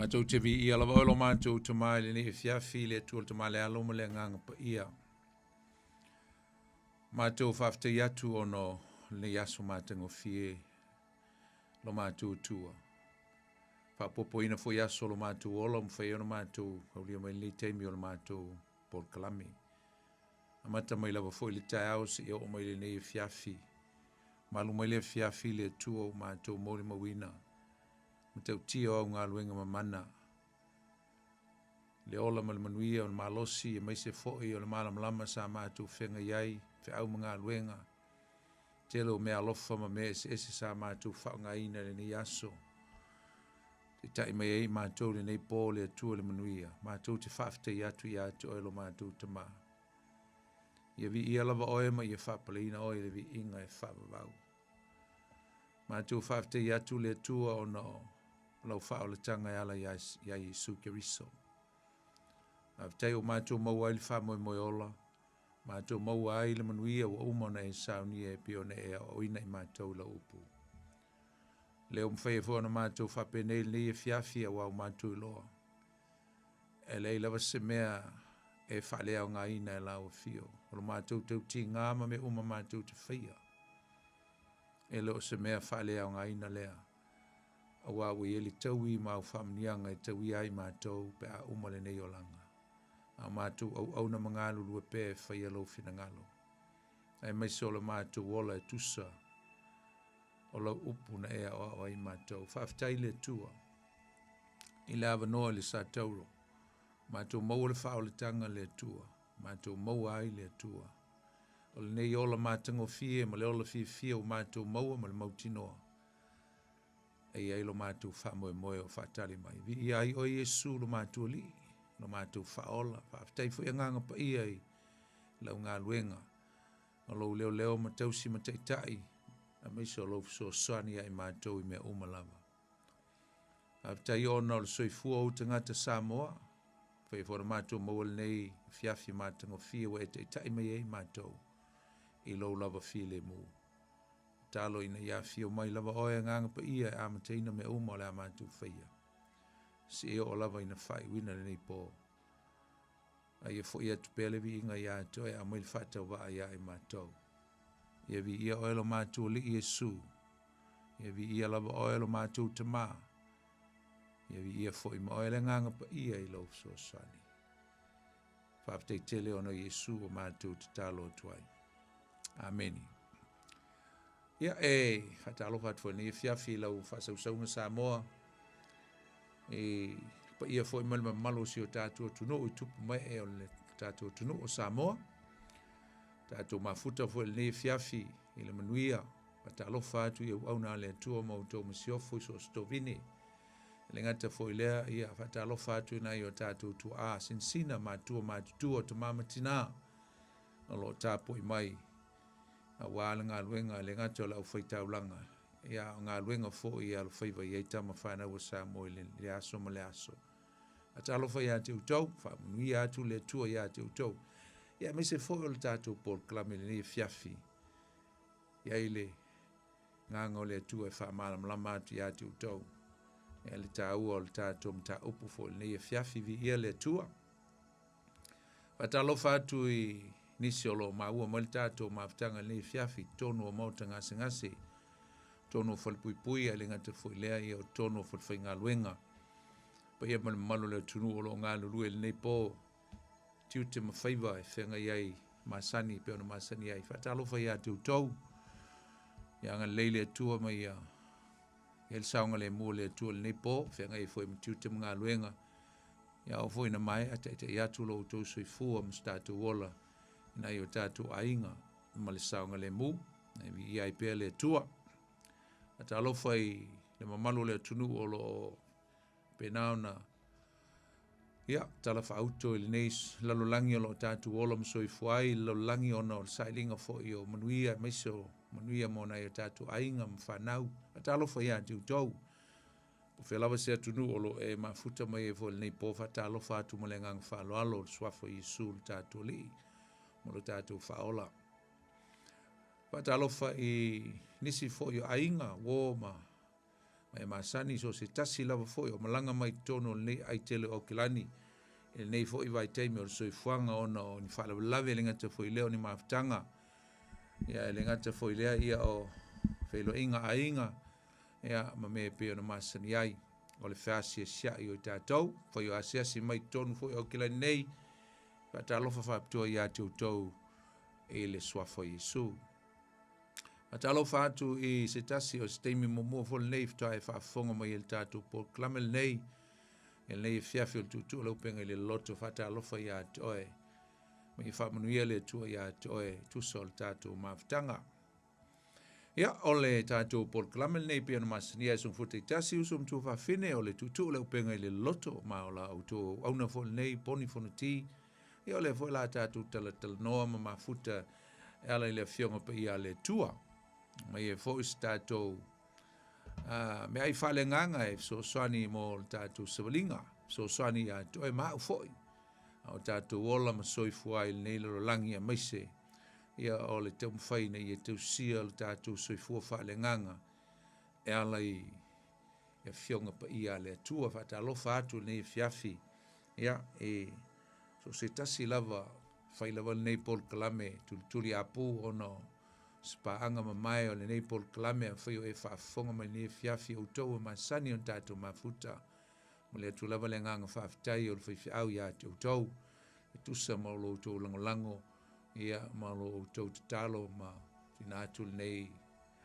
Matou te viia lava oe lo matou Tama i lenei afiafi i le Atua le Tama le Alo ma le Agaga Paia. Matou faafetai atu ona o lenei aso matagofie lo matou Atua. Faaopoopoina foi aso o lo matou ola ua mafai ai ona matou aulia mai lenei taimi o le matou polokalame. Amata mai lava foi i le taeao seia oo mai lenei afiafi. Malu mai le afiafi i le Atua ua matou molimauina matautia o au galuega mamana, le ola ma le manuia o le malosi aemaise foi o le malamalama sa matou feagai ai, feau ma galuega, tele o meaalofa ma mea eseese sa matou faaaogaina i lenei aso. Taitai mai ai matou i lenei po le Atua i le manuia, matou te faafetai atu ia te Oe lo matou Tama. Ia viia lava Oe ma ia faapaleina Oe i le viiga e faavavau. Matou faafetai atu le Atua ona o lau faaolataga e ala ia Iesu Keriso. Faafetai ua matou maua ai le faamoemoe ola, matou maua ai le manuia ua uma ona e saunia e pei ona e aoaoina i matou i lau upu. Lea ua mafai ai foi ona matou faapenei i lenei afiafi aua ua matou iloa e leai lava se mea e faaleaogaina e lau afio. O lo matou tautiga ma mea uma matou te faia, e le o se mea faaleaogaina lea, aua ua i ai le taui ma au faamanuiaga e tauia ai matou pe a uma lenei olaga. A o matou auauna ma galulue pea e faia lou finagalo, aemaise o le matou ola e tusa o lau upu na e aoao ai matou. Faafetai i le Atua i le avanoa i le Satauro, matou maua le faaolataga a le Atua, matou maua ai le Atua. O lenei ola matagofie ma le ola fiafia ua matou maua ma le mautinoa, e i ai lo matou faamoemoe o faatali mai. Viia ai oe Iesu lo matou Alii, lo matou Faaola. Faafetai foi Agaga Paia i lau galuega, o lou leoleo ma tausi ma taitai, aemaise o lou fesoasoani ia i matou i mea uma lava. Faafetai ona o le soifua o ou tagata Samoa, faia foi ona matou maua lenei afiafi matagofie ua e taitai mai ai matou i lou lava filemu. Tatalo ina ia afio mai lava oe Agaga Paia e amataina mea uma o le a matou faia, seia oo lava ina faaiuina lenei po. A ia foi atu pea le viiga ia te oe e aumai le faatauvaa ia i matou. Ia viia oe lo matou Alii Iesu, ia viia lava oe lo matou Tama, ia viia foi ma oe le Agaga Paia i lou fesoasoani. Faafetai tele ona o Iesu ua matou tatalo atu ai. Amene. Ia, e faatalofa atu foi i lenei afiafi i lau faasausauga Samoa, i paia foi ma le mamalu o si o tatou atunuu i tupu ma ee o le tatou atunuu o Samoa. Tatou mafuta foi i lenei afiafi i le manuia. Faatalofa atu i auauna a le Atua ma outou masiofo i so o se tovine. E le gata foi i lea, ia faatalofa atu i nai o tatou tuaa sinasina, matua matutua, tama ma tina o lo o tapuai mai aua le galuega e le gata o le aufaitaulaga, ia a o galuega foi e alofaiva i ai tama fanau a Samoa i le aso ma le aso. Faatalofa ia te outou, faamanuia atu le Atua ia te outou, ia aemaise foi o le tatou polokalame i lenei afiafi. I ai le agaga o le Atua e faamalamalama atu ia te outou, ia le taua o le tatou mataupu foi i lenei afiafi, viia le Atua. Faatalofa atu i nisi o lo o maua mai le tatou mafutaga i lenei afiafi i totonu o maota gasegase, totonu o falepuipui, ae le gata foi i lea, ia o totonu o falefaigaluega. Paia ma le mamalu o le atunuu o lo o galulue i lenei po, tiute ma faiva e feagai ai masani e pei ona masani ai. Faatalofa ia te outou, ia agalelei le Atua ma ia i ai le saogalemu o le Atua i lenei po, feagai ai foi ma tiute ma galuega. Ia oo foi ina maea taitai atu lo outou soifua ma so tatou ola i nai o tatou aiga ma le saogalemu, e viia ai pea le Atua. Faatalofa i le mamalu o le atunuu o lo o faapena ona ia talafaauto i lenei lalolagi o lo o tatou ola ma soifua ai, le lalolagi ona o le sailiga foi o manuia aemaise o manuia mo nai o tatou aiga ma fanau. Faatalofa ia te outou. Po o fea lava se atunuu o lo o e mafuta mai ai foi i lenei po, faatalofa atu ma le agaga faaaloalo i le suafa o Iesu lo tatou Alii ma lo tatou Faaola. Faatalofa i nisi foi o aiga, uo ma. Ma e masani so o se tasi lava foi o malaga mai totonu o lenei aai tele o Aukilani i lenei foi vaitaimi o le soifuaga ona o ni faalavelave e le gata foi i lea o ni mafutaga, ia e le gata foi i lea ia o feiloaiga a aiga, ia ma mea e pei ona masani ai o le feasiasiai o i tatou. Fai o asiasi mai totonu foi o Aukilani nei, faatalofa faapitoa ia te outou i le suafa o Iesu. Faatalofa atu i se tasi o se taimi muamua foi lenei faatoa e faafofoga mai i le tatou polokalame lenei i lenei afiafi o le tuutuu o le upega i le loto. Faatalofa ia te oe. Ma ia faamanuia le Atua ia te oe tusa o le tatou mafutaga. Ia, o le tatou polokalame lenei pei ona masania e Sogofuta Taitasi, uso ma tuafafine, o le tuutuu o le upega i le loto, ma o la outou auauna foi lenei, Poni Fonoti. Ia o lea foi la tatou talatalanoa ma mafuta e ala i le Afioga Paia a le Atua. Ma ia foi se tatou meaai faaleagaga e fesoasoani mo le tatou savaliga, fesoasoani ia te oe ma au foi, a o tatou ola ma soifua ai i lenei lalolagi aemaise ia o le taumafai ina ia tausia le tatou soifua faaleagaga e ala i Afioga Paia a le Atua. Faatalofa atu i lenei afiafi, ia, e so o se tasi lava, fai lava lenei polokalame tulituliapu ona o se paaga mamae o lenei polokalame. Afai o e faafofoga mai lenei afiafi, outou e masani ona tatou mafuta, momoli atu lava le agaga faafetai o le faifeau ia te outou, e tusa ma lo outou lagolago, ia, ma lo outou tatalo ma tuuina atu lenei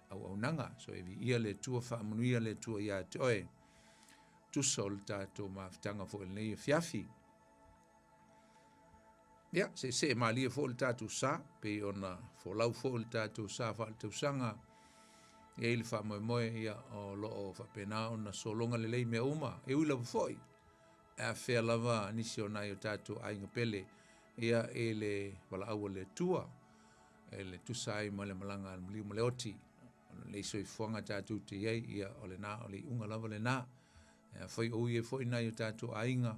auaunaga. So e viia le Atua, faamanuia le Atua ia te oe, tusa o le tatou mafutaga foi i lenei afiafi. Ia, seesee malie foi le tatou sa, pei ona folau foi le tatou sa faaletausaga, e i ai le faamoemoe, ia, o lo o faapena ona sologa lelei mea uma, e ui lava foi, e afea lava nisi o nai o tatou aiga pele, ia, i le valaau a le Atua, e le tusa ai ma le malaga a le maliu ma le oti. O lenei soifuaga tatou te i ai, ia, o lena, o le iuga lava lena. E afai o ui ai foi nai o tatou aiga,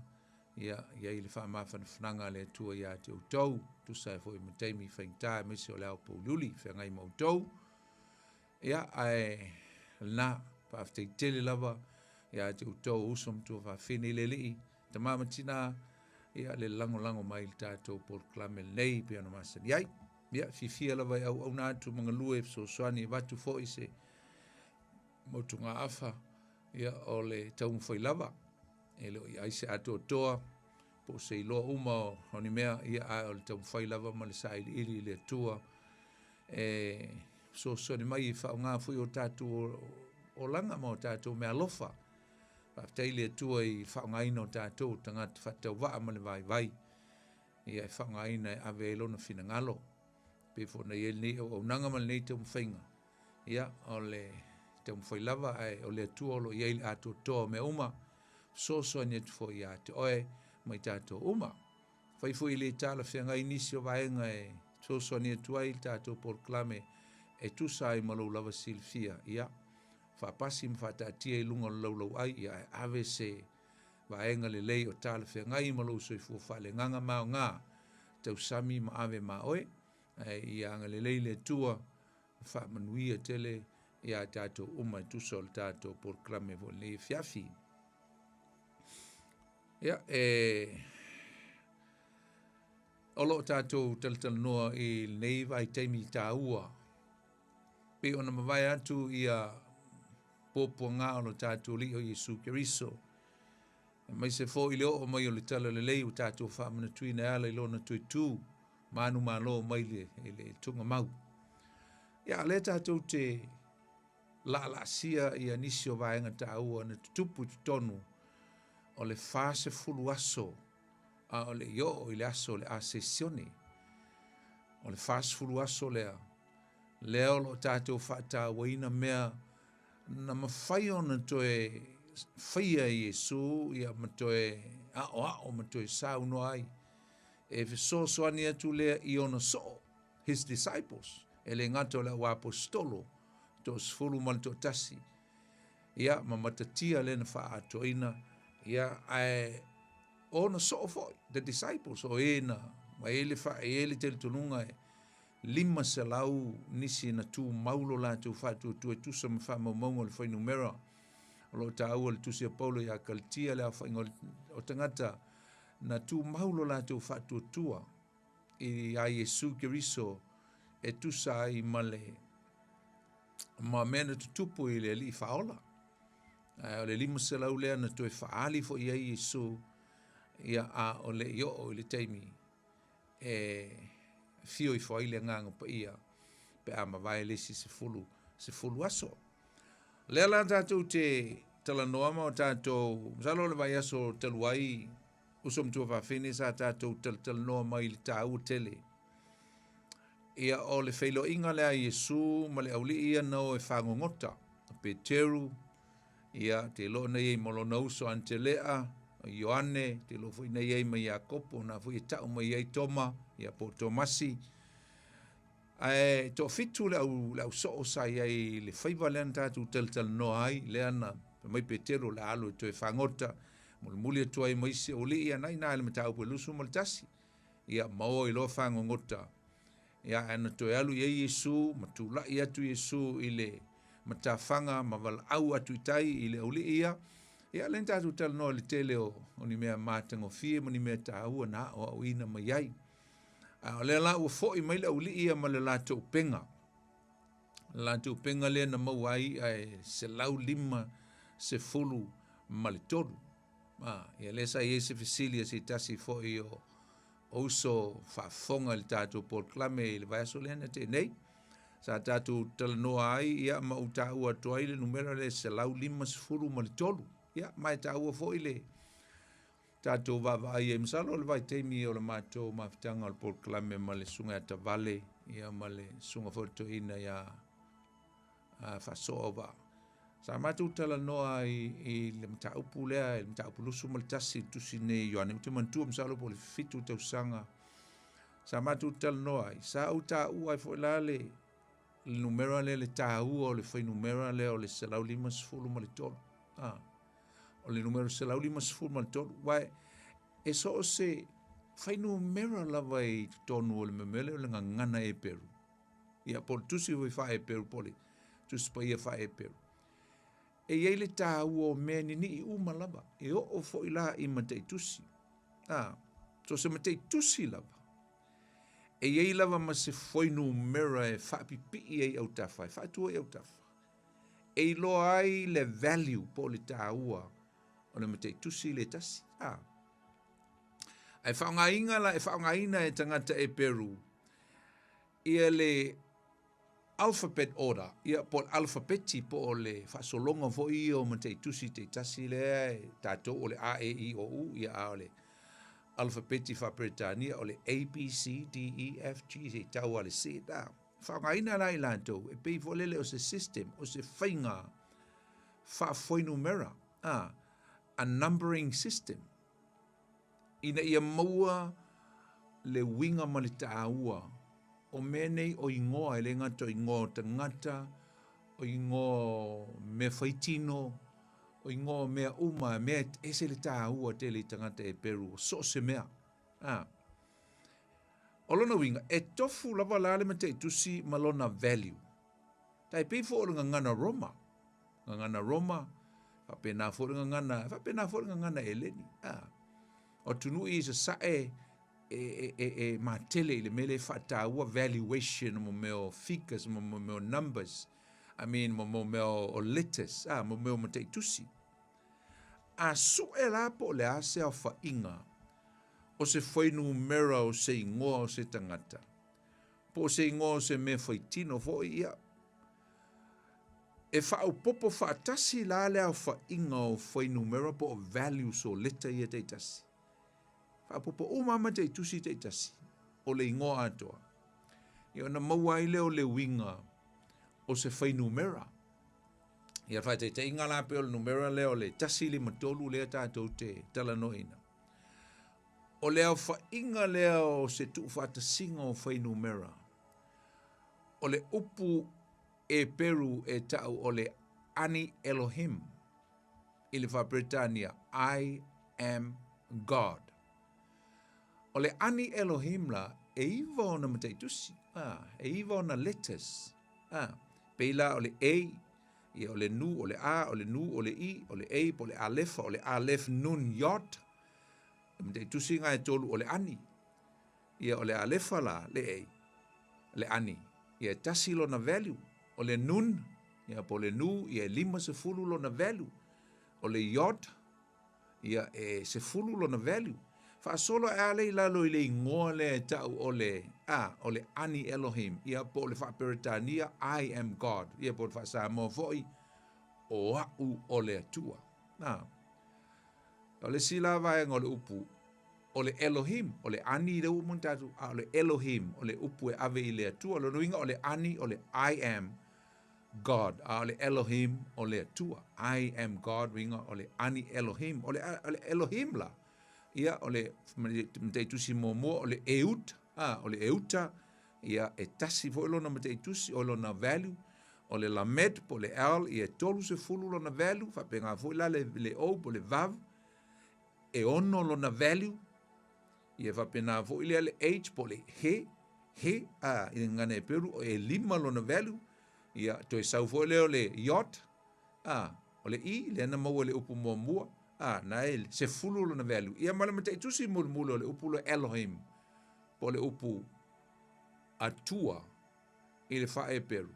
ia, i ai le faamafanafanaga a le Atua ia te outou, tusa ai foi ma taimi faigata aemaise o le ao pouliuli feagai ma outou. Ia, ae lena, faafetai tele lava ia te outou uso ma tuafafine i le Alii, tama ma tina, ia le lagolago mai i le tatou polokalame lenei pei ona masani ai. Ia, fiafia lava e auauna atu ma galue fesoasoani e avatu foi se motugaafa, ia, o le taumafai lava, e le o i ai se atoatoa po o se iloa uma o ni mea, ia, ae o le taumafai lava ma le sailiili i le Atua e fesoasoani mai e faaaoga foi o tatou olaga ma o tatou meaalofa. Faafetai i le Atua i le faaaogaina o tatou tagata faatauvaa ma le vaivai, ia e faaaogaina e ave ai lona finagalo. Pei foi ona i ai lenei auaunaga ma lenei taumafaiga, ia, o le taumafai lava, ae o le Atua o lo o i ai le atoatoa o mea uma, fesoasoani atu foi ia te oe ma i tatou uma. Fai foi e le talafeagai nisi o vaega e fesoasoani atu ai i le tatou polokalame e tusa ai ma lou lava silafia, ia, faapasi ma faataatia i luga o le laulauai, ia, ae ave se vaega lelei o talafeagai ma lou soifua faaleagaga ma aoga, tausami ma ave ma oe, ae ia agalelei le Atua ma faamanuia tele ia tatou uma e tusa o le tatou polokalame foi lenei afiafi. Ia, e o lo o tatou talatalanoa i lenei vaitaimi taua, pei ona mavae atu ia puapuaga o lo tatou Alii o Iesu Keriso, aemaise foi le oo mai o le talalelei ua tatou faamanatuina e ala i lona toe tu manumalo mai le, le tugamau. Ia, lea tatou te laalaasia ia nisi o vaega taua na tutupu i totonu o le 40 aso a o le i oo i le aso o le Asesione. O le 40 aso lea, lea o lo o tatou faatauaina mea na mafai ona toe faia e Iesu ia ma toe aoao ma toe saunoa ai e fesoasoani atu lea i ona soo, his disciples, e le gata o le auaposetolo 11, ia ma Matatia lea na faaatoaina, ia ae ona soo foi, the disciples, o e na, ma e le fa, e le talitonuga e 500 nisi na tumau lo latou faatuatua e tusa ma faamaumauga o le fuainumera. O lo o taua i le Tusi a Paulo ia Kalitia le aofaiga o tagata na tumau lo latou faatuatua iā Iesu Keriso e tusa ai ma le ma mea na tutupu i le Alii Faaola. Ae o le 500 lea na toe faaali foi i ai Iesu, ia a o le i oo i le taimi e afio ifo ai le Agaga Paia pe a mavae le isi 10 aso. O lea la tatou te talanoa ma o tatou, masalo o le vaiaso talu ai, uso ma tuafafine sa tatou talatalanoa mai i le taua tele ia o le feiloaiga lea a Iesu ma le aualii ia na o e fagogota, o Peteru, ia te iloa na i ai ma lona uso Anitelea, o Ioane, te iloa foi na i ai ma Iakopo, na foi e ta'u mai ai Toma, ia po o Tomasi. Ae toafitu le au, le ausoo sa i ai i le faiva lea na tatou talatalanoa ai, lea na fai mai Peteru o le a alu e toe fagota, mulimuli atu ai ma isi aualii, ia na i ina i le mataupu e 21. Ia maua ai loa fagogota. Ia ae na toe alu i ai Iesu ma tulai atu Iesu i le matafaga ma valaau atu i tai i le aualii ia. Ia lea na tatou talanoa i le tele o, o ni mea matagofie ma ni mea taua na aoaoina mai ai. A o lea la ua foi mai le aualii ia ma le latou upega. Le latou upega lea na maua ai i'a e 153. A, ia lea sa i ai se fesili a se tasi foi o o uso faafofoga i le tatou polokalame i le vaiaso lea na tea nei. Sa tatou talanoa ai ia ma ou taua atu ai le numera lea 153. Ia ma e taua foi le tatou vaavaai ai. Masalo o le vaitaimi o le matou mafutaga o le polokalame ma le Susuga ia Tavale ia ma le Susuga foi o le Toeaina ia Faasoa Auvaa. Sa matou talanoa ai i le mataupu lea, i le mataupu 21 i le tusi nei Ioane. Ou te manatua masalo po o le 7 tausaga sa matou talanoa ai. Sa ou taua ai foi la le numera lea, le taua o le fuainumera lea o le 153. Ah, o le numera 153, aua e so o se fuainumera lava i totonu o le mea lea o le gagana Eperu, ia po o le tusi foi faa-Eperu po o le Tusi Paia faa-Eperu, e i ai le taua o mea ninii uma lava, e oo foi la i mataitusi. A, so o se mataitusi lava, e i ai lava ma se fuainumera e faapipii ai autafa, e faatu ai autafa, e iloa ai le value po o le taua o le mataitusi le tasi. A, ae faaaogaina la, e faaaogaina e tagata Eperu ia le alphabet order, ia po o le alfapeti po o le faasologa foi ia o mataitusi taitasi lea e tatou o le A E I O U, ia a o le alfapeti faa-Peretania o le A B C D E F G seia tau lava i le Z. A faaaogaina la i latou e pei foi lele o se system, o se faiga faafuainumera, a a numbering system, ina ia maua le uiga ma le taua o mea nei o igoa, e le gata o igoa o tagata, o igoa o mea faitino, o igoa o mea uma, mea e ese le taua tele i tagata Eperu, o so o se mea. A. O lona uiga, e tofu lava la le mataitusi ma lona value. Tai pei foi o le gagana Roma. Gagana Roma, faapena foi le gagana, faapena foi le gagana Eleni. A. O atunuu i sasae e, e, e, e matele i le mea lea e faataua valuation mo mea o figures, mo mea o numbers, I mean mo mea o letters, a, mo mea o mataitusi. A sue la po o le a se aofaiga o se fuainumera o se igoa o se tagata, po o se igoa o se mea faitino foi, ia, e faaopoopo faatasi la le aofaiga o fuainumera po o values o leta ia taitasi. Faaopoopo uma lava mataitusi taitasi o le igoa atoa, ia ona maua ai lea o le uiga o se fuainumera. Ia faataitaiga la pei o le numera lea o le 153 lea tatou te talanoaina. O le aofaiga lea o se tuufaatasiga o fuainumera, o le upu Eperu e ta'u o le Ani Elohim, i le faa-Peretania, I am God. O le Ani Elohim la, e iva ona mataitusi, a, e iva ona letters, a, pei la o le A, Ia, o le Nu, o le A, o le Nu, o le I, o le A po o le Alefa, o le Aleph Nun Yod. O mataitusi na e tolu o le Ani. Ia, o le Alefa la, le A, le Ani. Ia, e tasi lona value. O le Nun, ia, po o le Nu, ia, e 50 lona value. O le Yod, ia, e 10 lona value. Faasolo ae a lea i lalo i le igoa lea e tau o le, a, o le Ani Elohim, ia, po o le Faaperetania, I am God, ia, po o le Faasamoa foi, o a'u o le Atua. A, o le isi la vaega o le upu, o le Elohim, o le Ani lea ua uma ona tatou, a o le Elohim, o le upu e ave i le Atua. O lona uiga o le Ani, o le I am God, a o le Elohim, o le Atua. I am God, uiga o le Ani Elohim. O le, o le Elohim la, ia, o le mataitusi muamua, o le Eut, a, o le Euta, ia, e tasi foi lona mataitusi, o lona value, o le Lamed po o le L, ia, e 30 lona value, faapena foi la le, le O po o le Vav, e 6 lona value, ia faapena foi lea le H po o le He, He, a, i le gagana Heperu, e 5 lona value, ia, toe sau foi lea o le Yod, a, o le I, lea na maua i le upu muamua, a, na e 10 lona value. Ia ma le mataitusi mulimuli o le upu lea Elohim, po o le upu Atua i le faa-Heperu,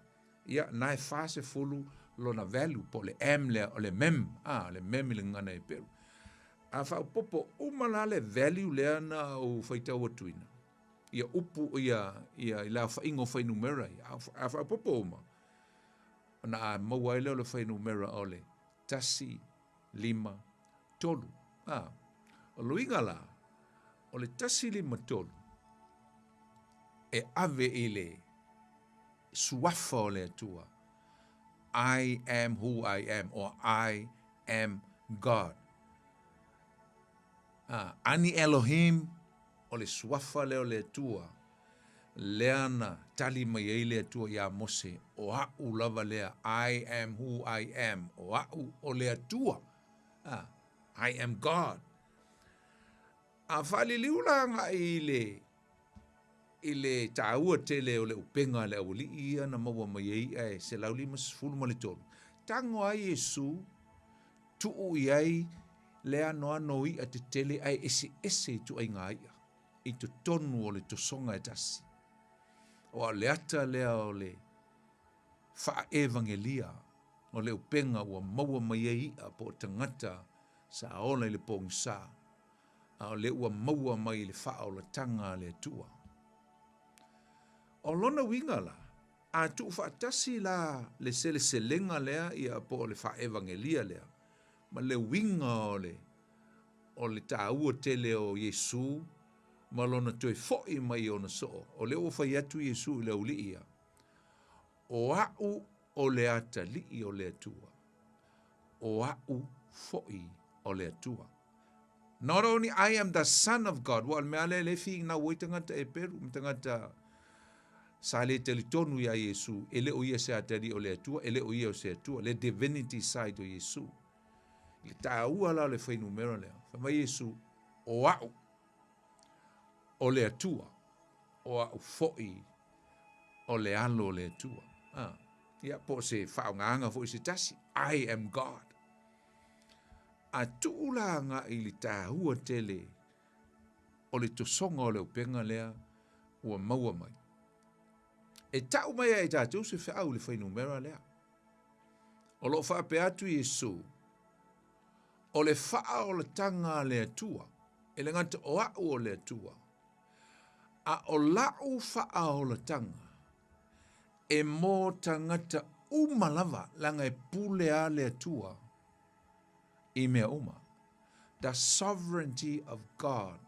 ia, na e 40 lona value, po o le M lea, o le Mem, a, o le Mem i le gagana Heperu. A faaopoopo uma la le value lea na ou faitau atuina, ia upu, ia, ia, i le aofaiga o fuainumera ia, a faaopoopo uma, ona a maua ai lea o le fuainumera o le 1, 5, 3. A, o le uiga la, o le 1, 5, 3, e ave i le suafa o le Atua, I am who I am, or I am God. A, Ani Elohim, o le suafa lea o le Atua, lea na tali mai ai le Atua iā Mose, o a'u lava lea, I am who I am, o a'u o le Atua. A, I am God. A faaliliu la agai i le i le taua tele o le upega a le aualii ia na maua mai ai i'a e 153, tago ai Iesu tuu i ai le anoano o i'a tetele ae eseese ituaiga i'a i totonu o le tosoga e tasi. Aua o le ata lea o le faaevagelia o le upega ua maua mai ai i'a po o tagata sa ola i le pogisa, a o lea ua maua mai i le faaolataga a le Atua. O lona uiga la, a tuufaatasi la le seleselega lea ia po o le faaevagelia lea, ma le uiga o le o le taua tele o Iesu ma lona toe foi mai i ona soo, o lea ua fai atu Iesu i le aualii ia, O a'u o le atalii o le Atua, o a'u foi o le Atua. Not only I am the son of God, ua o le mea lea e finau ai tagata Eperu ma tagata sa le talitonu iā Iesu, e le o ia se atalii o le Atua, e le o ia o se Atua, le divinity side o Iesu. I le taua la o le fuainumera lea, fai mai Iesu, o a'u o le Atua, o a'u foi o le alo o le Atua. Ah, ia, po o se faaaogaga foi se tasi, I am God. A tuu la agai i le taua tele o le tosoga o le upega lea ua maua mai. E tau mai ai tatou se feau i le fuainumera lea. O lo o faapea atu Iesu, o le faaolataga a le Atua, e le gata o a'u o le Atua, a o la'u faaolataga e mo tagata uma lava, leaga e pule a le Atua i mea uma. The sovereignty of God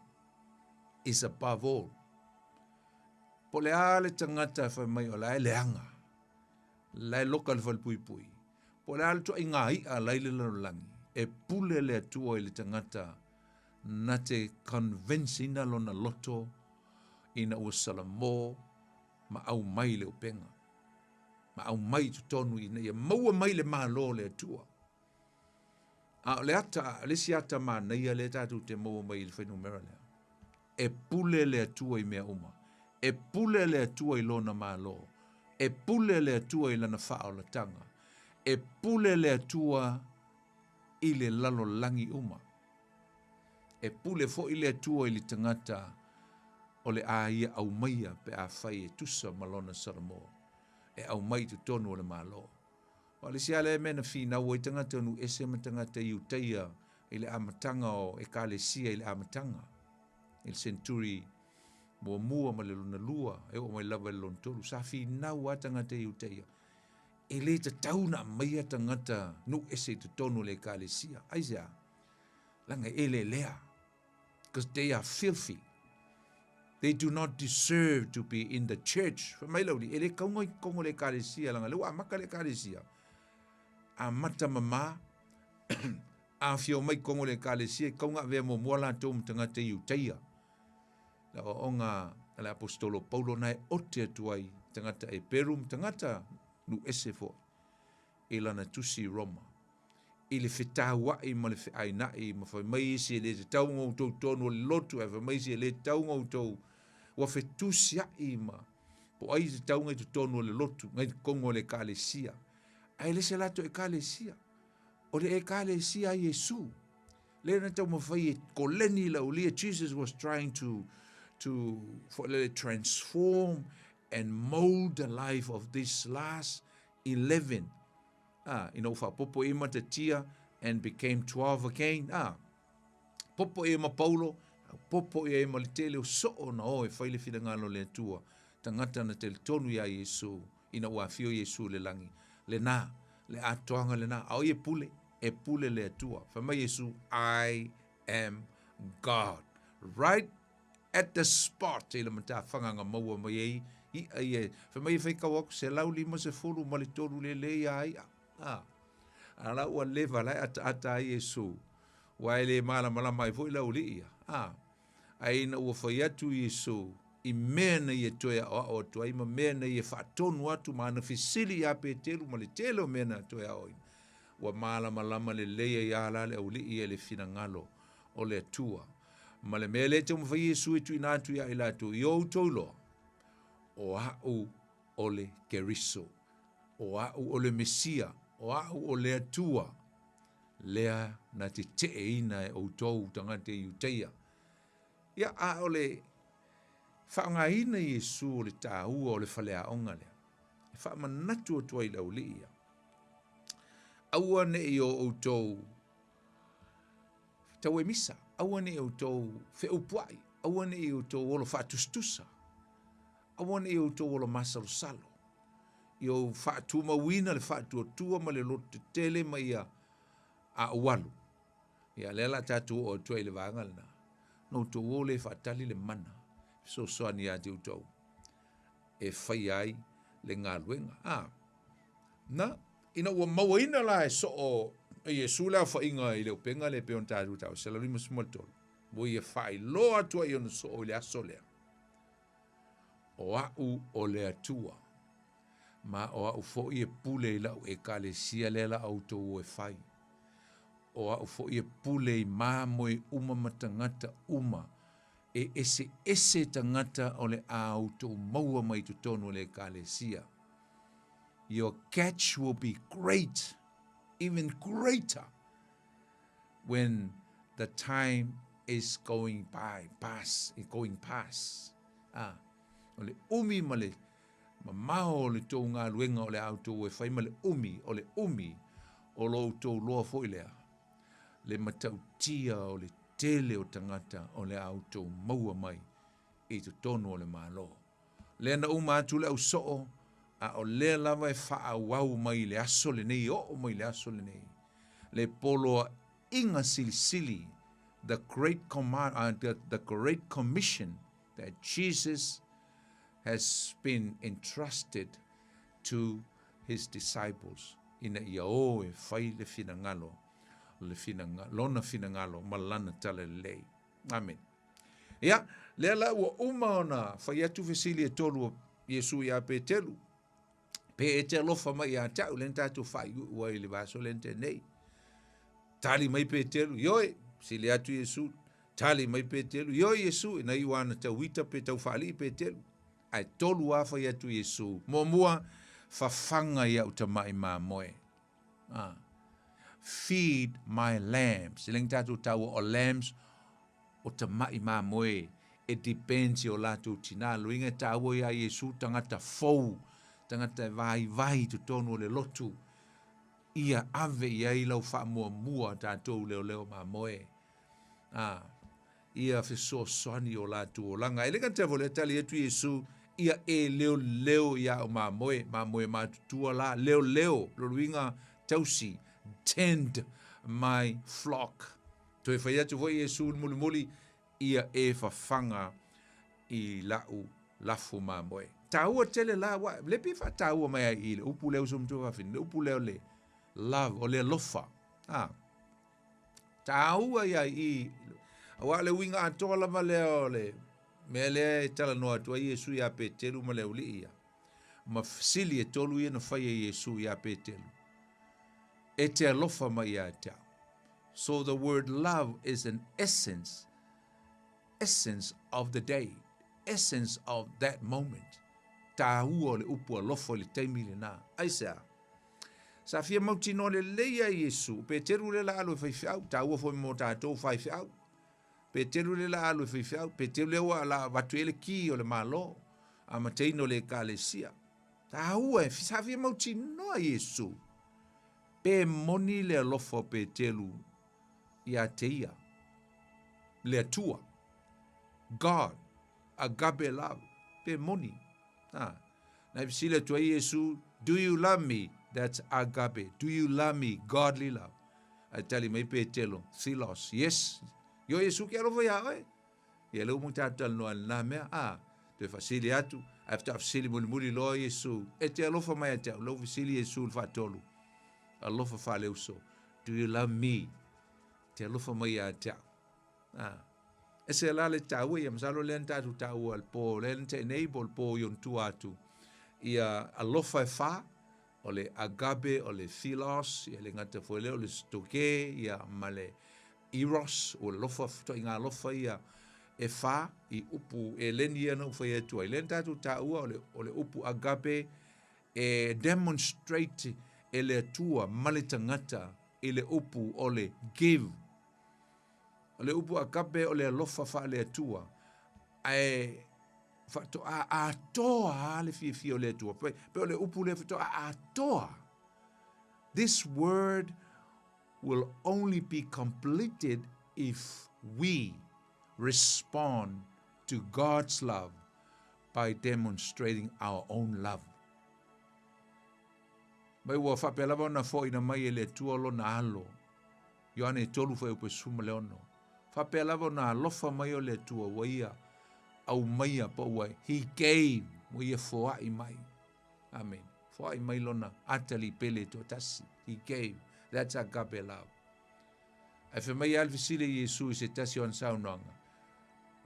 is above all. Po o le a le tagata e fai mai o la e leaga, la e loka i le falepuipui, po o le a le ituaiga i'a la i le lalolagi, e pule le Atua i le tagata na te convince ina lona loto ina ua salamo ma aumai le upega, ma aumai i totonu ina ia maua mai le Malo o le Atua. A o le ata, o le isi ata manaia lea tatou te maua mai i le fuainumera lea, e pule le Atua i mea uma. E pule le Atua i Lona Malo. E pule le Atua i Lana faaolataga. E pule le Atua i le lalolagi uma. E pule foi le Atua i le tagata o le a ia aumaia pe afai e tusa ma lona Salamo e aumai i totonu o le Malo. Aua o le isi lava lea mea na finau ai tagata o nuu ese ma tagata Iutaia i le amataga o Ekalesia i le amataga, i le senturi muamua ma le lona lua e oo mai lava i le lona tolu, sa finau lava tagata Iutaia e le tatau ona aumaia tagata nuu ese i totonu o le Ekalesia. Aisea? Leaga e eleelea. Because they are filthy. They do not deserve to be in the church. Fai mai le aualii, e le tatau ona i totonu o le Ekalesia, leaga o lea ua amata le Ekalesia. Amata mama, afio mai i totonu o le Ekalesia, e tatau ona avea muamua latou ma tagata Iutaia. Le aoaoga a le Aposetolo Paulo na e ote atu ai tagata Eperu ma tagata nuu ese foi i lana tusi i Roma, i le fetaua'i ma le feaina'i, ma fai mai isi e le tatau ona outou tonu o le lotu, ae fai mai isi e le tatau ona outou ua fetusia'i ma po o ai e tatau ona i totonu o le lotu, na i totonu o le Ekalesia. Ae le se latou Ekalesia, o le Ekalesia a Iesu. Lea na taumafai e koleni le aulia, Jesus was trying to, to foi lele, transform and mold the life of this last 11. Ah, ina ua faapopo i Matatia and became 12 again. Ah, popo i ma Paulo, popo i ma le tele o soo na o e fai le finagalo o le Atua. Tagata na talitonu iā Iesu, ina ua afio Iesu i le lagi. Lena, le atoaga lena, a o ai e pule? E pule le Atua. Fai mai Iesu, I am God. Right at the spot i le matafaga na maua mai ai i'a ia. Fai mai e faitau atu, 153 lele ia i'a. A, a la ua leva la e ataata ai Iesu, ua e le malamalama ai foi le aualii ia. A, ae ina ua fai atu Iesu i mea na ia toe aoao atu ai ma mea na ia faatonu atu ma ana fesili iā Peteru ma le tele o mea na toe aoaoina, ua malamalama lelei ai a la le aualii ia i le finagalo o le Atua. Ma le mea lea e taumafai Iesu e tuuina atu iā i latou, i o outou iloa, o a'u o le Keriso, o a'u o le Mesia, o a'u o le Atua, lea na tete'eina e outou tagata i Iuteia. Ia, a o le faaaogaina Iesu o le taua o le faleaoga lea, e faamanatu atu ai i le aualii ia, aua ne i o outou tauemisa, aua ne i outou feupua'i, aua ne i outou olo faatusatusa, aua ne i outou olo masalosalo, ia ou faatumauina le faatuatua ma le lototetele ma ia aʻu alu. Ia, lea la tatou oo atu ai i le vaega lena, na outou o lea e faatali le mana e fesoasoani ia te outou e faia ai le galuega. A, na, ina ua mauaina la e soo e Iesu le aofaiga i le upega lea e pei ona tatou taua, 153, ua ia faailoa atu ai i ona soo i le aso lea, O a'u o le Atua, ma o a'u foi e pule i la'u Ekalesia lea la outou o e fai. O a'u foi e pule i mamoe uma ma tagata uma, e eseese tagata o le a outou maua mai totonu o le Ekalesia. Your catch will be great, even greater, when the time is going by, pass, is going past. Ah, o le umi ma le mamao o le tou galuega o le a outou e fai ma le umi, o le umi o lo outou loa foi lea, le matautia o le tele o tagata o le a outou maua mai i totonu o le Malo. Lea na uma atu le au soo, a o lea lava e faaauau mai i le aso lenei, e oo mai i le aso lenei, le poloaiga silisili, the great command, the, the great commission that Jesus has been entrusted to his disciples, ina ia o e fai le finagalo, le finagalo, lona finagalo ma lana talalelei. Amene. Ia, lea la ua uma ona fai atu fesili e tolu o Iesu iā Peteru, Pe e te alofa mai ia te au, lea na tatou faaiuiu ai i le vaiaso lea na tea nei. Tali mai Peteru, Ioe, fesili atu Iesu, tali mai Peteru, Ioe Iesu, ina iu ana tauita pe tau faalii Peteru. Ae tolu lava fai atu Iesu, muamua, fafaga i au tamai mamoe. Ah. Feed my lambs. E le tatou taua o lambs o tama'i mamoe e depends i o latou tinā. Lona uiga e taua iā Iesu tagata fou, tagata e vaivai i totonu o le lotu, ia ave i ai lau faamuamua tatou leoleo mamoe. Ā, ia fesoasoani i o latou olaga. E le gata foi lea, tali atu Iesu, ia e leoleo i a'u mamoe, mamoe matutua la, leoleo, lona uiga tausi, tend my flock. Toe fai atu foi Iesu i le mulimuli, Ia e fafaga i la'u lafo mamoe. Taua tele la, ua le pei e faataua mai ai i le upu lea uso matua fafine, le upu lea o le love, o le alofa. A, taua ia i, aua o le uiga atoa lava lea o le mea lea e talanoa atu ai Iesu iā Peteru ma le aualii ia, ma fesili e tolu ia na fai e Iesu iā Peteru, E te alofa mai ia te au. So the word love is an essence, essence of the day, essence of that moment. Tāua o le upu alofa i le taimi lenā. Aisea? Sa fia mautinoa lelei ai Iesu, o Peteru lea la alu e faifeau, tāua foi mo tātou faifeau. Peteru lea la alu e faifeau, Peteru lea ua la avatu i ai le kī o le Malo, amataina o le Ekalesia. Tāua e, sa fia mautinoa Iesu. Pe moni le alofa o Petelu iā te ia, le Atua, God, agape love, pe moni. Ha. Na i fesili atu ai Iesu, do you love me? That's agape. Do you love me? Godly love. Ae tali mai Petelo, philos, yes. Ioe Iesu ke alofa iā oe. Ia lea ua tatou talanoa i lena mea, a, toe faasili atu, ae faatoa fesili mulimuli loa Iesu, E te alofa mai ia te au? Lea ua fesili Iesu i le faatolu, alofa faaleuso, Do you love me? Te alofa mai ia te au. A, ese la le taua ia, masalo lea na tatou taua i le po, lea na tea nei po o le po i ona tua atu, ia alofa e fa, o le agape, o le philos, ia le gata foi lea o le storge, ia ma le eros, o le alofa, ituaiga alofa ia e fa i upu eleni ia na ou fai atu ai. Lea na tatou taua o le, o le upu agape e demonstrate e le Atua ma le tagata i le upu o le give. O le upu agape o le alofa faale-Atua, ae faatoa atoa le fiafia o le Atua. Pe, pe o le upu lea faatoa atoa. This word will only be completed if we respond to God's love by demonstrating our own love. Mai ua faapea lava ona foaina mai e le Atua lona alo. Ioane 3 fuaiupu 16. Faapea lava ona alofa mai o le Atua ua ia aumaia po ua He gave, ua ia foai mai. Amen. Foai mai lona atalii pele toatasi. He gave. That's agape love. Ae fai mai lava le fesili a Iesu i se tasi o ana saunoaga,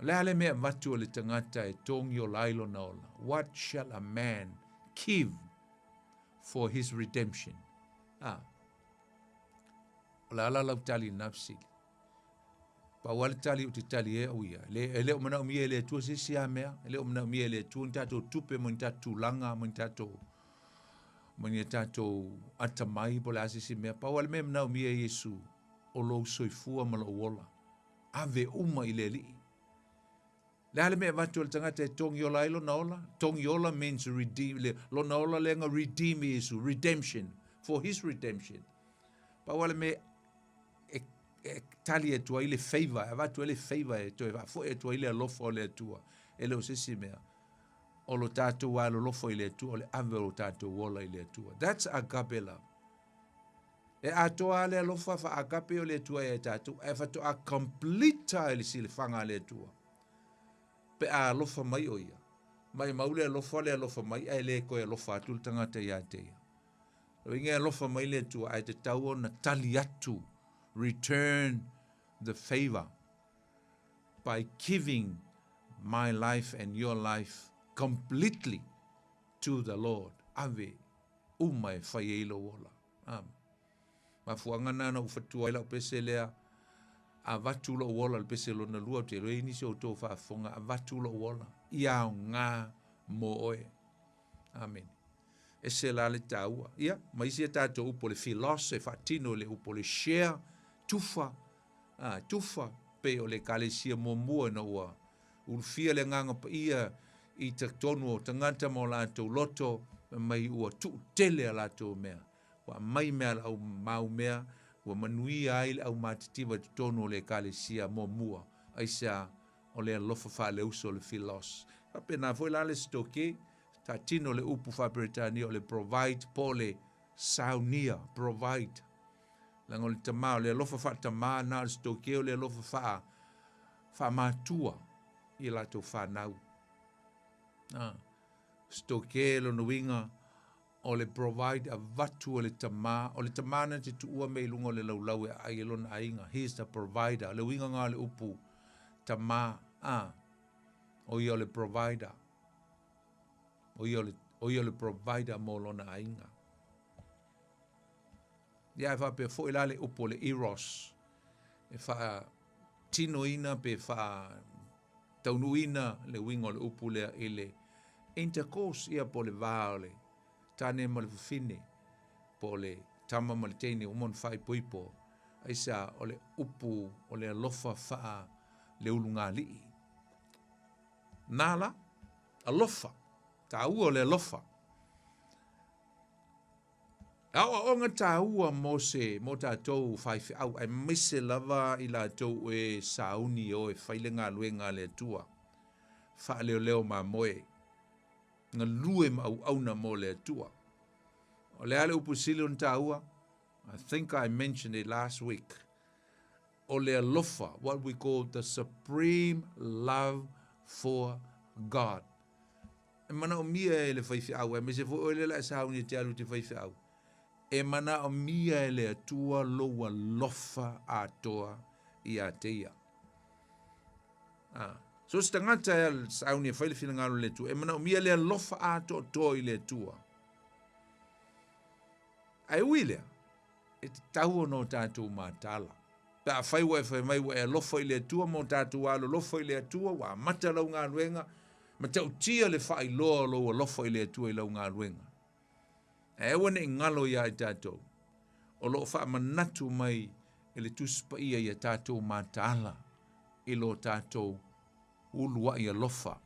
O le a le mea avatu a le tagata e togi ola ai lona ola? What shall a man give for his redemption? Ah. O le a la lau tali i lena fesili? Pau lava le tali ou te tali ai au ia, le, e le o manaomia e le Atua se isi lava mea, e le o manaomia e le Atua ni tatou tupe mo ni tatou tulaga, mo ni tatou mo ni tatou atamai po o le a se isi mea. Pau lava le mea e manaomia e Iesu, o lou soifua ma lou ola. Ave uma i le Alii. Le a le mea e avatu e le tagata e togi ola ai lona ola? Togi ola means redeem, le, lona ola lea na redeem e Iesu, redemption, for his redemption. Pau lava le mea e, e tali atu ai le favor, e avatu ai le favor e toe faafoi atu ai le alofa o le Atua. E le o se isi mea. O lo tatou alolofa i le Atua, o le ave o lo tatou ola i le Atua. That's agape love. E atoa lava le alofa faa-agape o le Atua ia i tatou, ae faatoa complete i le silafaga a le Atua. Pe a alofa mai o ia. Maimau le alofa le alofa mai ae le toe alofa atu le tagata ia te ia. O inge alofa mai le Atua ae tatau ona tali atu, return the favor by giving my life and your life completely to the Lord. Ave uma e fai ai lou ola. Amen. Mafuaaga na na ou fatua ai lau pese lea, avatu lou ola, le pese lona lua, ou te iloa e i ai nisi o outou faafofoga, avatu lou ola, ia aoga mo oe. Amene. Ese la le taua. Ia, ma isi a tatou upu o le philos e faatino i le upu o le share, tufa, a, tufa, pei o le Ekalesia muamua ina ua ulufia le Agaga Paia i totonu o tagata ma o latou loto, fai mai ua tuutele a latou mea, ua aumai mea a le au maumea, ua manuia ai le aumatitiva i totonu o le Ekalesia muamua. Aisea? O le alofa faaleuso o le philos. E faapena foi la le stoke, faatino le upu faa-Peretania o le provide po o le saunia, provide. Leaga o le tama, o le alofa faatamā na o le stoke, o le alofa faa, faamatua i latou fanau. Ah, stoke lona uiga o le provide avatu e le tama, o le tama na te tuua mea i luga o le laulau e aai e lona aiga. He is the provider. O le uiga nga o le upu tama, ah, o ia o le provider. O ia o le, o ia o le provider mo lona aiga. Ia e faapea foi la le upu o le eros e faatinoina pe faataunuuina le uiga o le upu lea i le intercourse, ia po o le va o le tane ma le fafine, po o le tama ma le teine ua uma ona faaipoipo. Aisea? O le upu o le alofa faaleulugalii. Na la, alofa, taua o le alofa. E aoaoga taua mo se mo tatou faifeau aemaise lava i latou e sauni e o e fai le galuega a le Atua, faaleoleo mamoe, galue ma auauna mo le Atua. O le a le upu sili ona taua? I think I mentioned it last week. O le alofa, what we call the supreme love for God. E manaomia e le faifeau, aemaise foi oe lea o le a e sauni e te alu i te faifeau, e manaomia e le Atua lou alofa atoa ia te ia. A, so se tagata e sauni e fai le finagalo o le Atua, e manaomia le alofa atoatoa i le Atua. Ae ui lea, e tatau ona o tatou mataala. Pe afai ua e fai mai ua e alofa i le Atua ma o tatou alolofa i le Atua, ua amata lau galuega, matautia le faailoa o lou alofa i le Atua i lau galuega. Ae aua ne i galo iā i tatou, o lo o faamanatu mai e le Tusi Paia ia tatou mataala i lo tatou uluai alofa.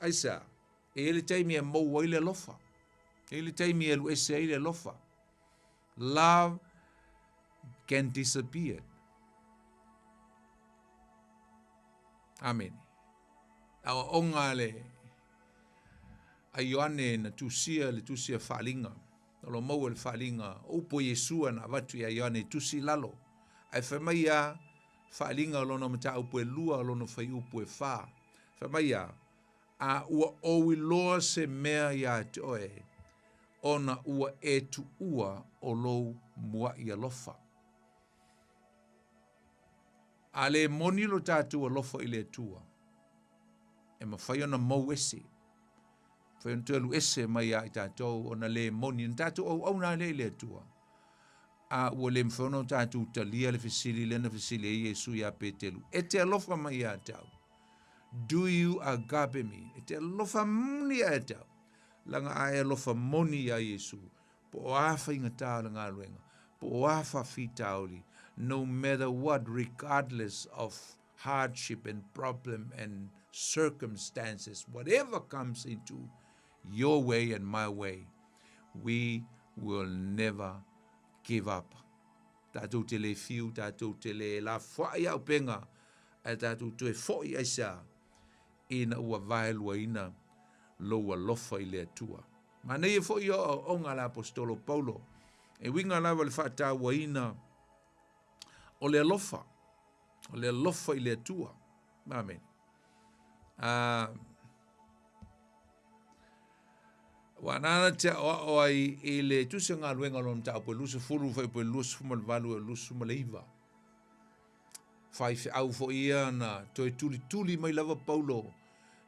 Aisea? E i ai le taimi e mou ai le alofa. E i ai le taimi e alu ese ai le alofa. Love can disappear. Amene. Aoaoga a le a Ioane na tusia le tusi a Faaaliga. O lo maua le Faaaliga o upu a Iesu na avatu ia Ioane i tusi i lalo. Ae fai mai ia Faaaliga o lona mataupu e lua o lona fuaiupu e fa. Fai mai ia, A ua ou iloa se mea iā te oe, ona ua e tuua o lou muaʻi alofa. A le moni lo tatou alofa i le Atua, e mafai ona mou ese, mafai ona toe alu ese mai iā i tatou ona le moni, na tatou auauna lea i le Atua. A ua le mafai ona tatou talia le fesili lea na fesili ai Iesu iā Peteru, e te alofa mai iā te au. Do you agape me? E te alofa moni ia te au. Laga a e alofa moni iā Iesu, po o a faigata o le galuega, po o a faafitauli, no matter what, regardless of hardship and problem and circumstances, whatever comes into your way and my way, we will never give up. Tatou te le fiu, tatou te le lafoai aupenga, ae tatou toe foi aisea ina ua vaeluaina lou alofa i le Atua. Manaia foi o aoaoga a le Aposetolo Paulo, e uiga lava le faatauaina o le alofa, o le alofa i le Atua. Amene. Aua nāna te aʻoaʻo ai i le Tusi o Galuega o lona mataupu e 20, fuaiupu e 28 e 29. Faifeau foi ia na toe tulituli mai lava Paulo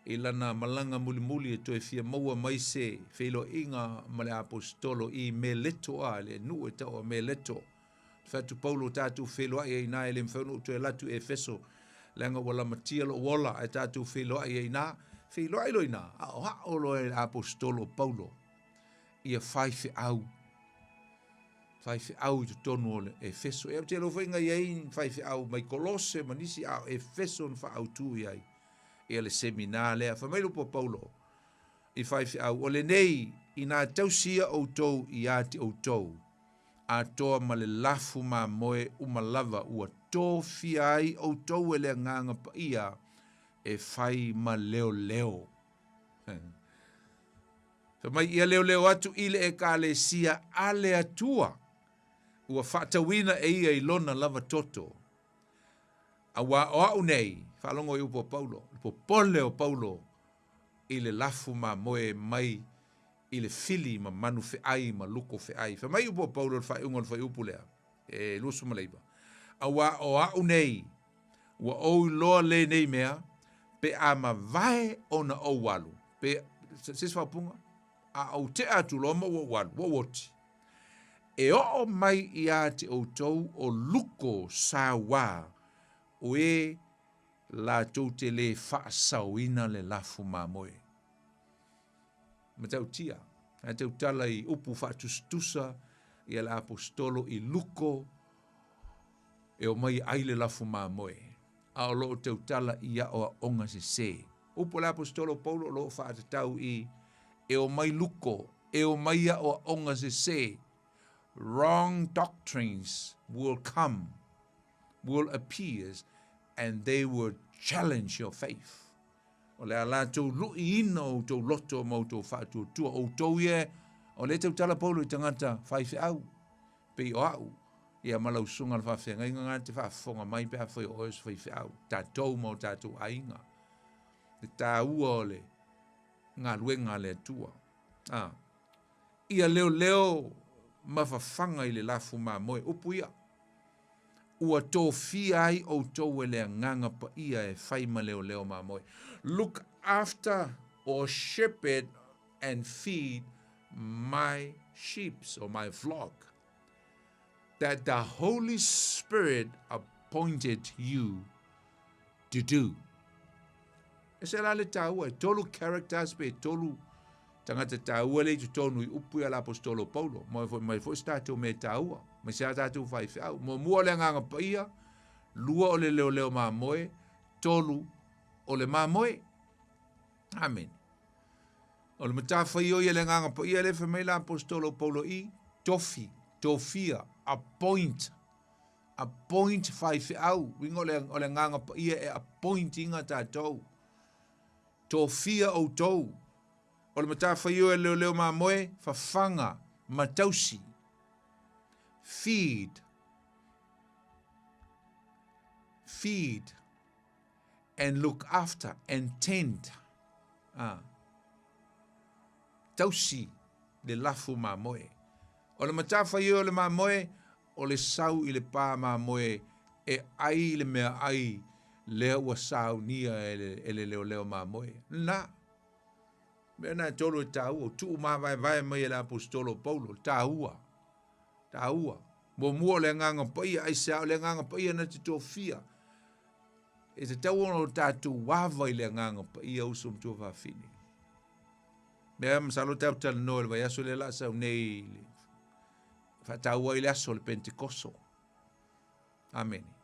i lana malaga mulimuli e toe fia maua mai se feiloaiga ma le aposetolo i Meleto a le nuu e tau o Meleto. Fai atu Paulo, tatou feiloai ai i ina, e le mafai ona ou toe alu atu i Efeso, leaga ua lamatia lou ola, ae tatou feiloai ai i ina. Feiloai loa i ina, aoao loa e le aposetolo o Paulo. Ia faifeau. Faifeau i totonu o le Efeso. Ia ou te iloa foi na i ai ni faifeau mai Kolose ma nisi, a o Efeso na faaautu i ai ia le semina lea. Fai mai le upu a Paulo i faifeau, o lenei, inā tausi ia outou ia te outou, atoa ma le lafu mamoe uma lava ua tofia ai outou e le Agaga Paia e fai ma leoleo. Fai mai ia leoleo atu i le Ekalesia a le Atua, ua faatauina e ia i lona lava toto. Auā o a'u nei, faalogo i upu a Paulo, le popole o Paulo i le lafu mamoe mai i le fili ma manu fe'ai ma luko fe'ai. Fai mai upu a Paulo i le faaiuga o le fuaiupu lea, e 29, Auā o a'u nei, ua ou iloa lenei mea, pe a mavae ona ou alu, pe, se isi faaupuga, a ou te'a atu loa ma ua ou alu, ua ou oti, e oo mai iā te outou o luko sauā o e latou te lē faasaoina le lafu mamoe. Matautia, ae tautala i upu faatusatusa ia le aposetolo i luko e omai e ai le lafu mamoe, a o lo o tautala i aoaoga sesē. Upu a le aposetolo Paulo o lo o faatatau i e omai luko, e omai aoaoga sesē, wrong doctrines will come, will appear and they will challenge your faith. O le a latou luʻiina o outou loto ma outou faatuatua, outou ia, o lea e tautala Paulo i tagata faifeau, pei o a'u, ia ma lau susuga i le faafeagaiga na te faafofoga mai pe afai o oe o se faifeau, tatou ma o tatou aiga, le taua o le galuega a le Atua. A, ia leoleo ma fafaga i le lafu mamoe, upu ia, ua tofia ai outou e le Agaga Paia e fai ma leoleo mamoe. Look after or shepherd and feed my sheep or my flock that the Holy Spirit appointed you to do. E se la le taua, e tolu characters pe tolu tagata taua le i totonu i upu ia l'apostolo Paulo. Mo foi mai foi se tatou mea taua, mai se a tatou faifeau. Muamua o le Agaga Paia, lua o le leoleo mamoe, tolu o le mamoe. Amene. O le matafaioi a le Agaga Paia lea fai mai l'apostolo Paulo i tofi, tofia, appoint, appoint faifeau, uiga o le, o le Agaga Paia e appoint ina tatou. Tofia outou. O le matafaioi a le leoleo mamoe, fafaga ma tausi. Feed. Feed. And look after and tend. Ah. Tausi le lafu mamoe. O le matafaioi o le mamoe, o le sau i le pā mamoe e ʻai le meaʻai lea ua saunia e le, e le leoleo mamoe. Na. Mea na e tolu e tāua, o tuu māvaevae mai e le aposetolo o Paulo, le tāua. Tāua. Muamua o le Agaga Paia, aisea o le Agaga Paia na te tofia. E tatau ona o tatou ava i le Agaga Paia uso ma tuafafine. Mea masalo tatou talanoa i le vaiaso lea la sau nei faataua ai le aso o le Pentekoso. Amene.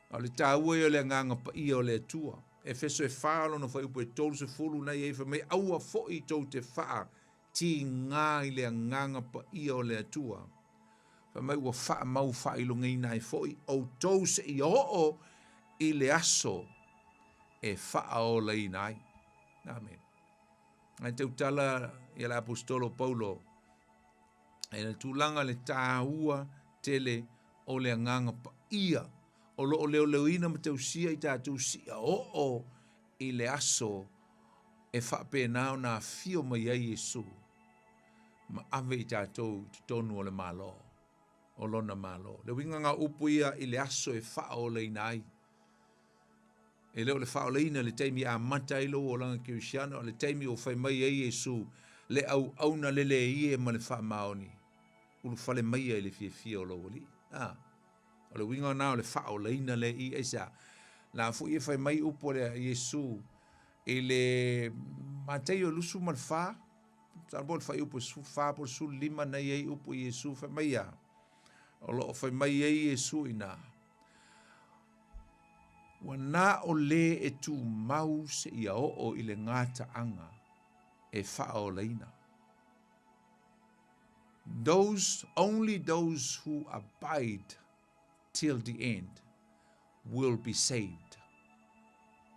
A o le taua ia o le Agaga Paia o le Atua. Efeso e 4 lona fuaiupu e 30 na i ai fai mai, aua foi tou te faa tigā i le Agaga Paia o le Atua. Fai mai ua faamau faailogaina ai foi outou seia oo i le aso e faaolaina ai. Amene. Ae tautala ia le aposetolo Paulo e le tulaga le taua tele o le Agaga Paia o lo o leoleoina ma tausia i tatou sia oo i le aso e faapena ona afio mai ai Iesu ma ave i tatou i totonu o le Malo, o Lona Malo. Le uiga na o upu ia i le aso e faaolaina ai. E le o le faaolaina i le taimi e amata ai lou olaga kerisiano, a o le taimi ua fai mai ai Iesu, le auauna lelei e ma le faamaoni, ulufale maia i le fiafia o lou Alii. A, o le uiga lena o le faaolaina lea i aisea? La foi e fai mai upu a le Iesu i le Mataio 24, Masalo po o le fuaiupu 14 po o le 15 na i ai upu i Iesu fai mai a, o lo o fai mai ai Iesu i ina, Ua na o lē e tumau seia oo i le gataaga e faaolaina. Those, only those who abide till the end will be saved.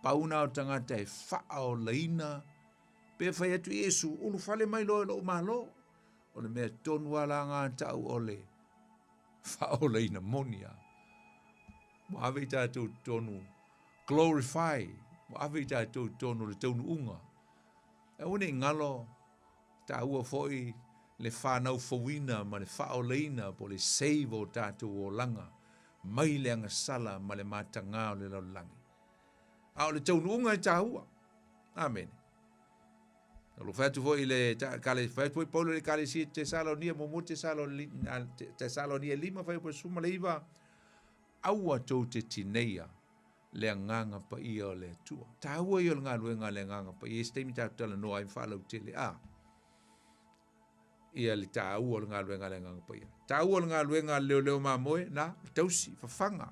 Pau na o tagata e faaolaina pe fai atu Iesu, ulufale mai loa i lou Malo. O le mea tonu a la gatau o le faaolaina moni a. Ua ave i tatou totonu glorify, ua ave i tatou totonu o le taunuuga. Aua ne i galo taua foi le fanau fouina ma le faaolaina po o le save o tatou olaga mai le agasala ma le matagā o le lalolagi. A o le taunuuga e taua. Amene. O lo fai atu foi i le kale, fai atu foi Paulo i le ekalesia Tesalonia, muamua Tesalonia 5 fuaiupu 19, aua tou te tineia le Agaga Paia o le Atua. Taua ia o le galuega a le Agaga Paia, i se taimi tatou talanoa ai ma faalautele a ia le taua o le galuega a le Agaga Paia. Taua o le galuega a le leoleo mamoe, na, tausi, fafaga.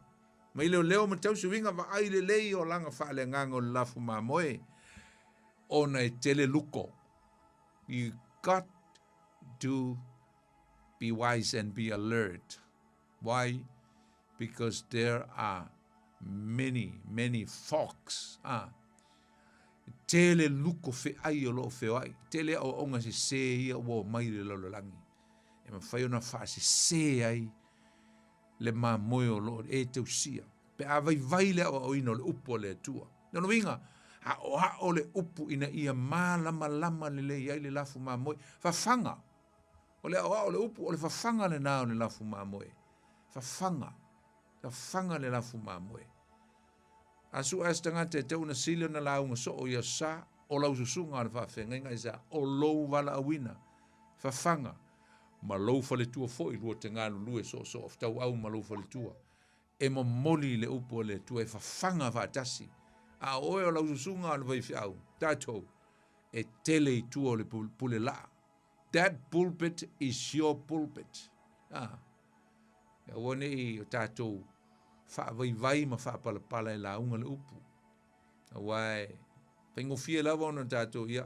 Mai leoleo ma tausi uiga vaai lelei olaga faaleagaga o le lafu mamoe, ona e tele luko. You got to be wise and be alert. Why? Because there are many, many fox. Ah. Tele luko feai o loo feoai. Tele aoaoga sesē ia ua omai i le lalolagi. E mafai ona faasesē ai le mamoe o loo e tausia. Pe a vaivai le aoaoina o le upu a le Atua. Lona uiga, aoao le upu ina ia malamalama lelei ai le lafu mamoe. Fafaga. O le aoao o le upu, o le fafaga lena o le lafu mamoe. Fafaga. Fafaga le lafu mamoe. A sue se tagata e tatau ona sili ona lauga soo i Aso Sa, o lau susuga o le faafeagaiga i sa, o lou valaauina, fafaga, ma lou faletua foi lua te galulue soosoo tauau ma lou faletua, e momoli le upu a le Atua e fafaga faatasi. A o oe o lau susuga o le faifeau, tatou, e tele i tua o le pule laa. That pulpit is your pulpit. Ah. Aua ne i o tatou faavaivai ma faapalapala e lauga le upu. Aua e faigofie lava ona tatou, ia,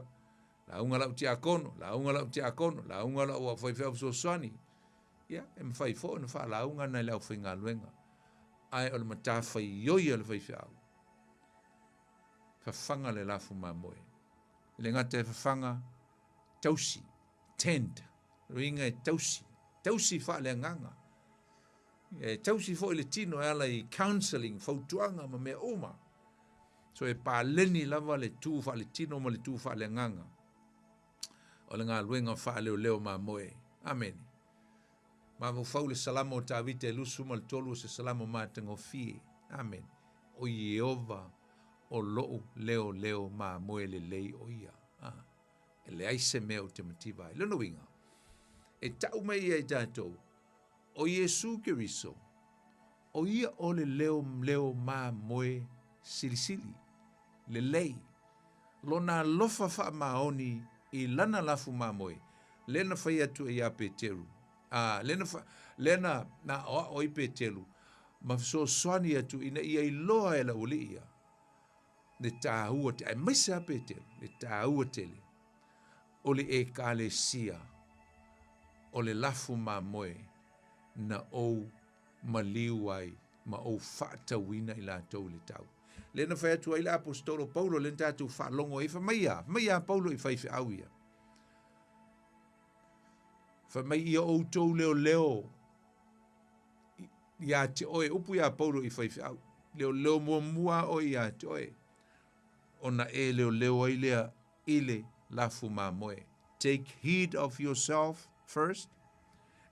lauga lau tiakono, lauga lau tiakono, lauga lau faifeau fesoasoani. Ia, e mafai foi ona faalauga nai le aufaigaluega. Ae o le matafaioi a le faifeau, fafaga le lafu mamoe. E le gata e fafaga, tausi, tend, uiga e tausi, tausi faaleagaga. E tausi foi le tino e ala i counseling, fautuaga ma mea uma. So e paleni lava le tu faaletino ma le tu faaleagaga o le galuega faaleoleo mamoe. Amene. Mafaufau le Salamo o Tavita e 23 o se Salamo matagofie. Amene. O Ieova o lou leoleo mamoe lelei o ia. Ah. E leai se mea ou te mativa ai. Lona uiga, e tau mai ia i tatou, o Iesu Keriso, o ia o le leo leo mamoe silisili, lelei, lona alofa faamaoni i lana lafu mamoe, lea na fai atu ai ia Peteru, a, lea na, lea na, na aoao ai Peteru, ma fesoasoani atu ina ia iloa e le aualii ia, le taua tele, aemaise lava Peteru, le taua tele o le Ekalesia o le lafu mamoe na ou maliu ai ma ou faatauina i latou i le tau. Lea na fai atu ai le aposetolo Paulo, lea na tatou faalogo ai, fai mai a, fai mai a Paulo i faifeau ia. Fai mai ia outou leoleo iā te oe, upu iā Paulo i faifeau, leoleo muamua oe iā te oe, ona e leoleo ai lea i le lafu mamoe. Take heed of yourself first,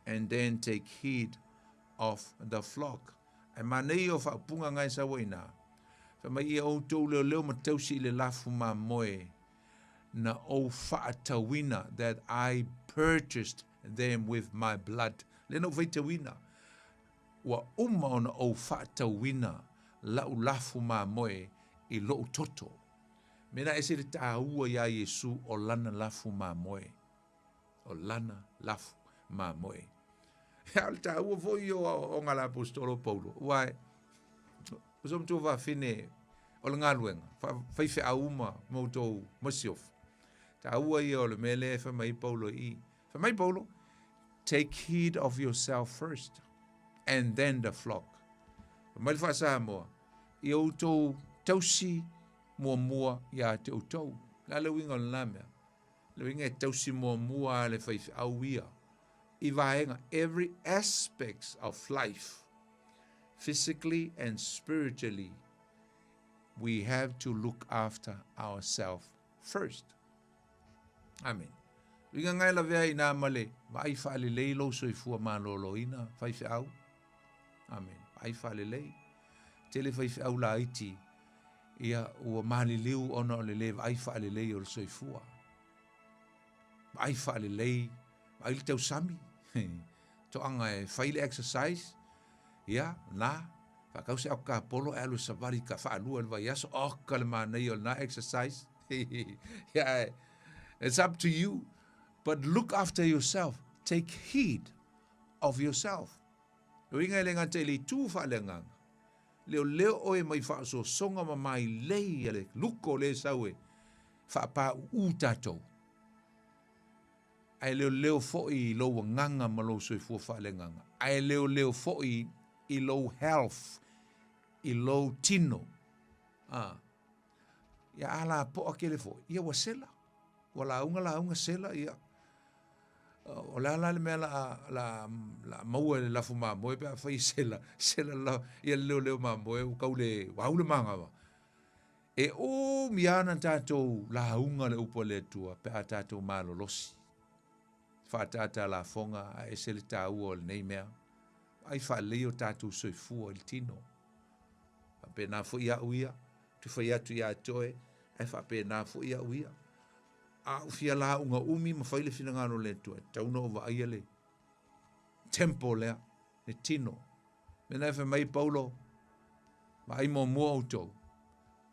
and then take heed of the flock. Ae manaia o faaupuga nga e sau ai ina, fai mai ia outou leoleo ma tausi i le lafu mamoe na ou faatauina, that I purchased them with my blood. Lea na ou faitauina, ua uma ona ou faatauina la'u lafu mamoe i lo'u toto. Mea na ese le taua iā Iesu o lana lafu mamoe. O lana lafu mamoe. A o le taua foi o aoaoga a le Aposetolo o Paulo, aua o si ou matua fafine o le galuega, faifeau uma ma outou masiofo. Taua ia o le mea lea e fai mai ai Paulo i i. Fai mai Paulo, take heed of yourself first and then the flock. Fai mai le faa-Samoa, ia outou tausi muamua ia te outou. O le a le uiga o lena mea? Le uiga e tausi muamua a le faifeau ia i vaega, every aspects of life, physically and spiritually, we have to look after ourselves first. Amen. Uiga ngai lavea i nā ma le vaai faalelei lou soifua malōlōina, faifeau. Amen. Vaai faalelei. Tele faifeau laiti, ia ua maliliu ona o le le vaai faalelei o le soifua. Vaai faalelei, vaai le tausami. Toaga e fai le exercise, ia, na, faatau se aoka polo e alu e savali ka faalua i le vaiaso, oka le manaia o lena exercise. Yeah, it's up to you. But look after yourself. Take heed of yourself. Uiga e le gata i le itu faaleagaga. Leoleo oe mai faaosoosoga ma mailei a le luko o le sau e faapāuū tatou. Ae leoleo foi i lou agaga ma lou soifua faaleagaga. Ae leoleo foi i lou health, i lou tino. A. Ia a lapoa kele foi, ia ua sela. Ua lauga lauga sela, ia. O le a la le mea la la la maua e le lafu mamoe pe afai e sela, sela la ia le leoleo mamoe ua tau le ua au le manava. E umi lava ona tatou lauga le upu a le Atua pe a tatou malolosi. Faaataata lafoga ae ese le taua o lenei mea. Vaai faalelei o tatou soifua i le tino. Faapena foi au ia, ou te fai atu ia te oe, ae faapena foi au ia. A ou fia lauga umi ma fai le finagalo o le Atua, e tatau ona ou vaaia le temple lea, le tino. Mea na e fai mai Paulo, vaai muamua outou,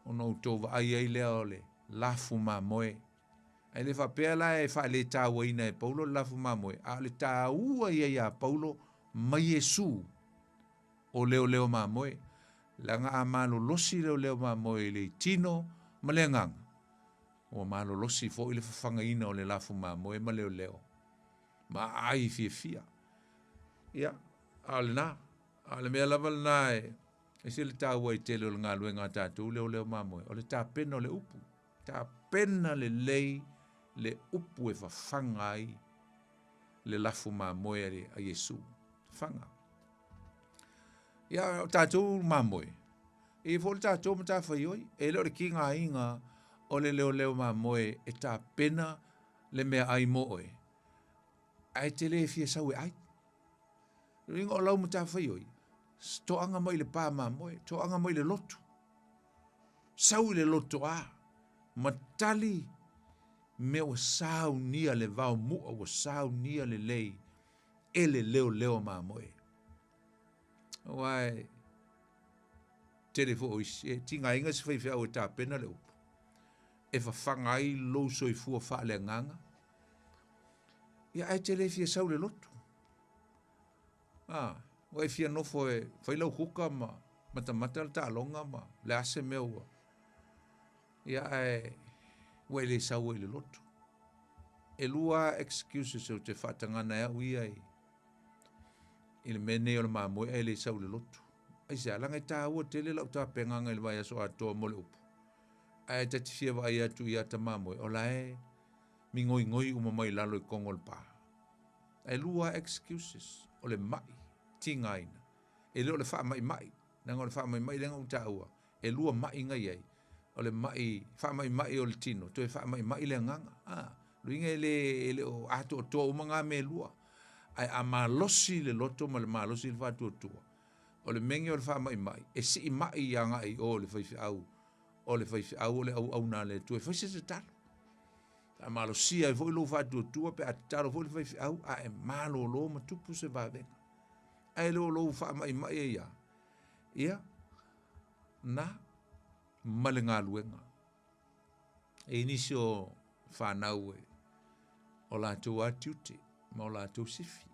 ona outou vaai ai lea o le lafu mamoe. Ae le faapea la e faaletauaina e Paulo le lafu mamoe, a o le taua ia iā Paulo ma Iesu o leoleo mamoe. Leaga a malolosi leoleo mamoe i le tino ma le agaga, Ua malolosi foi le fafagaina o le lafu mamoe ma leoleo ma aai fiafia. Ia, a o lena, a o le mea lava lena e ese le taua i tele o le galuega a tatou leoleo mamoe, o le tapena o le upu. Tapena lelei le upu e fafaga ai le lafu mamoe a Iesu. Fafaga. Ia, o tatou mamoe, E i ai foi le tatou matafaioi, e le o le kigaina o le leoleo mamoe e tapena le meaai mo oe, ae te le fia sau e ai. O lona uiga o lau matafaioi, toaga mai i le pa mamoe, toaga mai i le lotu. Sau i le lotoa ma tali mea ua saunia le vaomua ua saunia lelei e le leoleo mamoe. Aua e tele foi o isi, e tigaina se faifeau e tapena le upu, e fafaga ai lou soifua faaleagaga, ia ae te le fia sau i le lotu. A, ua e fia nofo e fai lau kuka ma matamata le taaloga ma le a se mea ua. Ia ae ua e le sau ai i le lotu. E lua excuses ou te faatagana e au ia i i le mea nei o le mamoe ae le sau i le lotu. Aisea, leaga e taua tele lau tapenaga i le vaiaso atoa mo le upu. Ae ta te fia vaai atu i ata mamoe, o la e migoigoi uma mai lalo i kogo o le pa. Ae lua excuses, o le mai tigaina. E le o le faamaimai, leaga o le faamaimai lea na ou taua, e lua mai na i ai, o le mai faamaimai o le tino, toe faamaimai le agaga. A, luiga e le, e le o atoatoa uma ngā mea e lua. Ae a malosi le loto ma le malosi le faatuatua, o le mea o le faamaimai, e sii mai agai i o i le faifeau, o le faifeau o le auauna a le Atua e fai se tatalo. Faamalosia ai foi lou faatuatua pe a tatalo foi le faifeau a e malolo ma tupu se vavega. Ae le o lou faamaimai ai lava, ia, na ma le galuega. E i nisi o fanau e, O latou lava tiute ma o latou sifi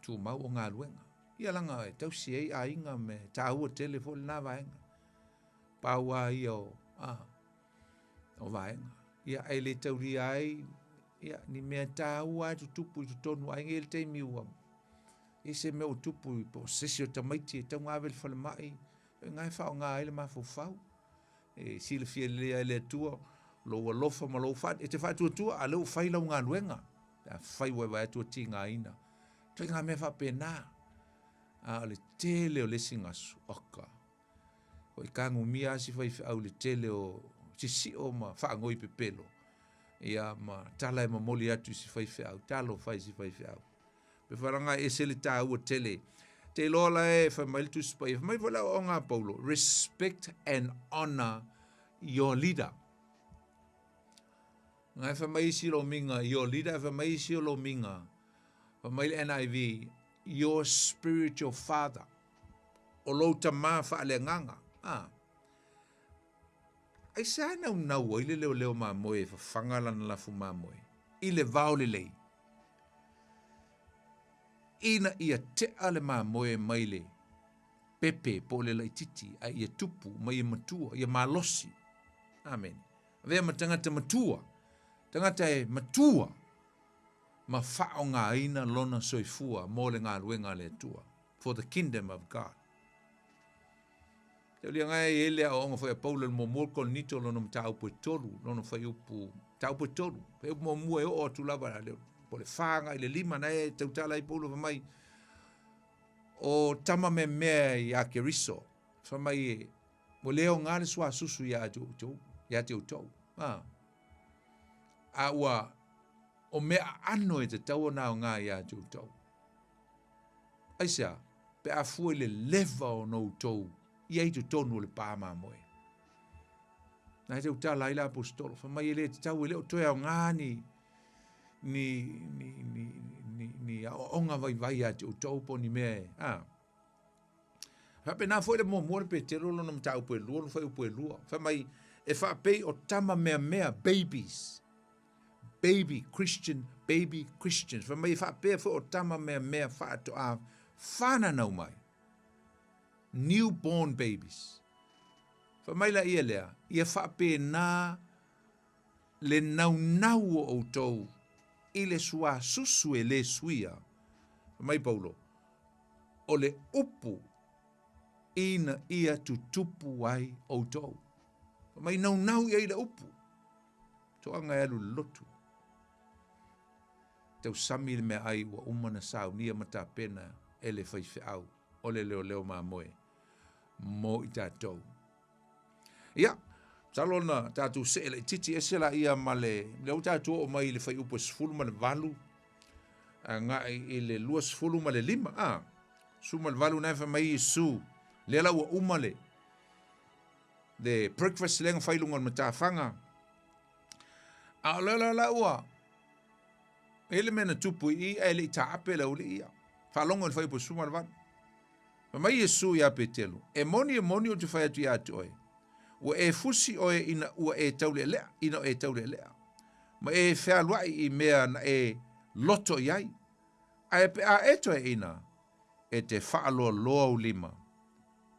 tumau o galuega. Ia leaga e tausi ai aiga me taua tele foi lena vaega. Pau lava ia o, a, o vaega. Ia ae le taulia ai ia ni mea taua lava e tutupu i totonu o aiga. E i ai le taimi ua i ai se mea ua tupu po o se isi o tamaiti e tatau ona ave i le falemai, o i ina e faaaoga ai le mafaufau. E silafia lelei lava e le Atua lou alofa ma lou faa... e te faatuatua a o lea ua fai lau galuega pe afai ua e vaai atu ua tigaina. Ituaiga mea faapena. A o le tele o le isi gasu, oka, ua tagumia lava si faifeau i le tele o sisio ma faanoi pepelo, ia ma tala e momoli atu i si faifeau, talofa e i si faifeau. Pe falaga e ese le taua tele. Te iloa la e fai mai le Tusi Paia, fai mai foi le aoaoga a Paulo, respect and honor your leader. Ngai fai mai isi lomiga, your leader, fai mai isi o lomiga, fai mai le NIV, your spiritual father. O lou tamā faaleagaga. Ah. Aisea e naunau ai le leoleo mamoe e fafaga lana lafu mamoe i le vao lelei, ina ia tea le mamoe mai le pepe po o le laitiiti a ia tupu ma ia matua, ia malosi. Amene. Avea ma tagata matua, tagata e matua ma faaaogaina lona soifua mo le galuega a le Atua, for the kingdom of God. Tauliaga e i ai le aoaoga foi a Paulo i le muamua o Korinito lona mataupu e tolu, lona fuaiupu, mataupu e tolu, fuaiupu muamua e oo atu lava le, po o le fa agai i le lima, na e tautala ai Paulo fai mai, o tama meamea ia Keriso, fai mai e, ua le aoga le suasusu ia te outou, ia te outou. A, a ua, o mea aano e tatau ona aoga ia te outou. Aisea? Pe a fua i le leva ona outou i ai i totonu o le pā mamoe. Na e tautala ai le aposetolo, fai mai e le tatau, e le o toe aoga ni, ni, ni, ni, ni, ni aoaoga vaivai ia te outou po o ni mea e, a. Faapena foi le muamua le Petelo lona mataupu e lua, lona fuaiupu e lua. Fai mai, e faapei o tama meamea, babies, baby Christian, baby Christians. Fai mai e faapea foi o tama meamea faatoa fananau mai. Newborn babies. Fai mai la ia lea, ia faapena le naunau o outou i le suasusu e le suia. Fai mai Paulo, o le upu ina ia tutupu ai outou. Fai mai naunau i ai le upu. Toaga e alu i le lotu. Tausami le meaai ua uma na saunia ma tapena e le faifeau o le leoleo mamoe mo i tatou. Ia, masalo na tatou see laitiiti ese laia ma le, lea ua tatou oo mai i le fuaiupu e 18 agai i le 25, a, 18 na e fai mai Iesu, lea la ua uma le, le breakfast lea na fai i luga o le matafaga. A o lea la la ua, e i ai le mea na tupu i i ae le i taape le aualii ia. Faalogo i le fuaiupu e 18. Fai mai Iesu iā Petelo, E moni, e moni ou te fai atu iā te oe, ua e fusi oe ina ua e taulealea, ina e taulealea, ma e fealuai i mea na e loto i ai, ae pe a e toeaina, e te faaloaloa ou lima,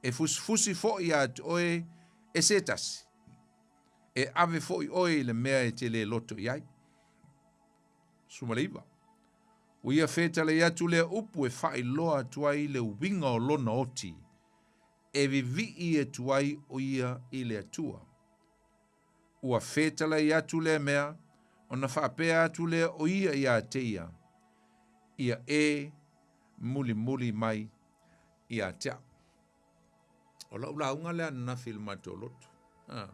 e fusifusi foi iā te oe e se tasi, e ave foi oe i le mea e te le loto i ai. 19. Ua ia fetalai atu lea upu e faailoa atu ai le uiga o lona oti, e vivii atu ai o ia i le Atua. Ua fetalai atu lea mea, ona faapea atu lea o ia iā te ia, Ia e mulimuli mai ia te au. O lau lauga lea ananafi i le matou lotu. Ah,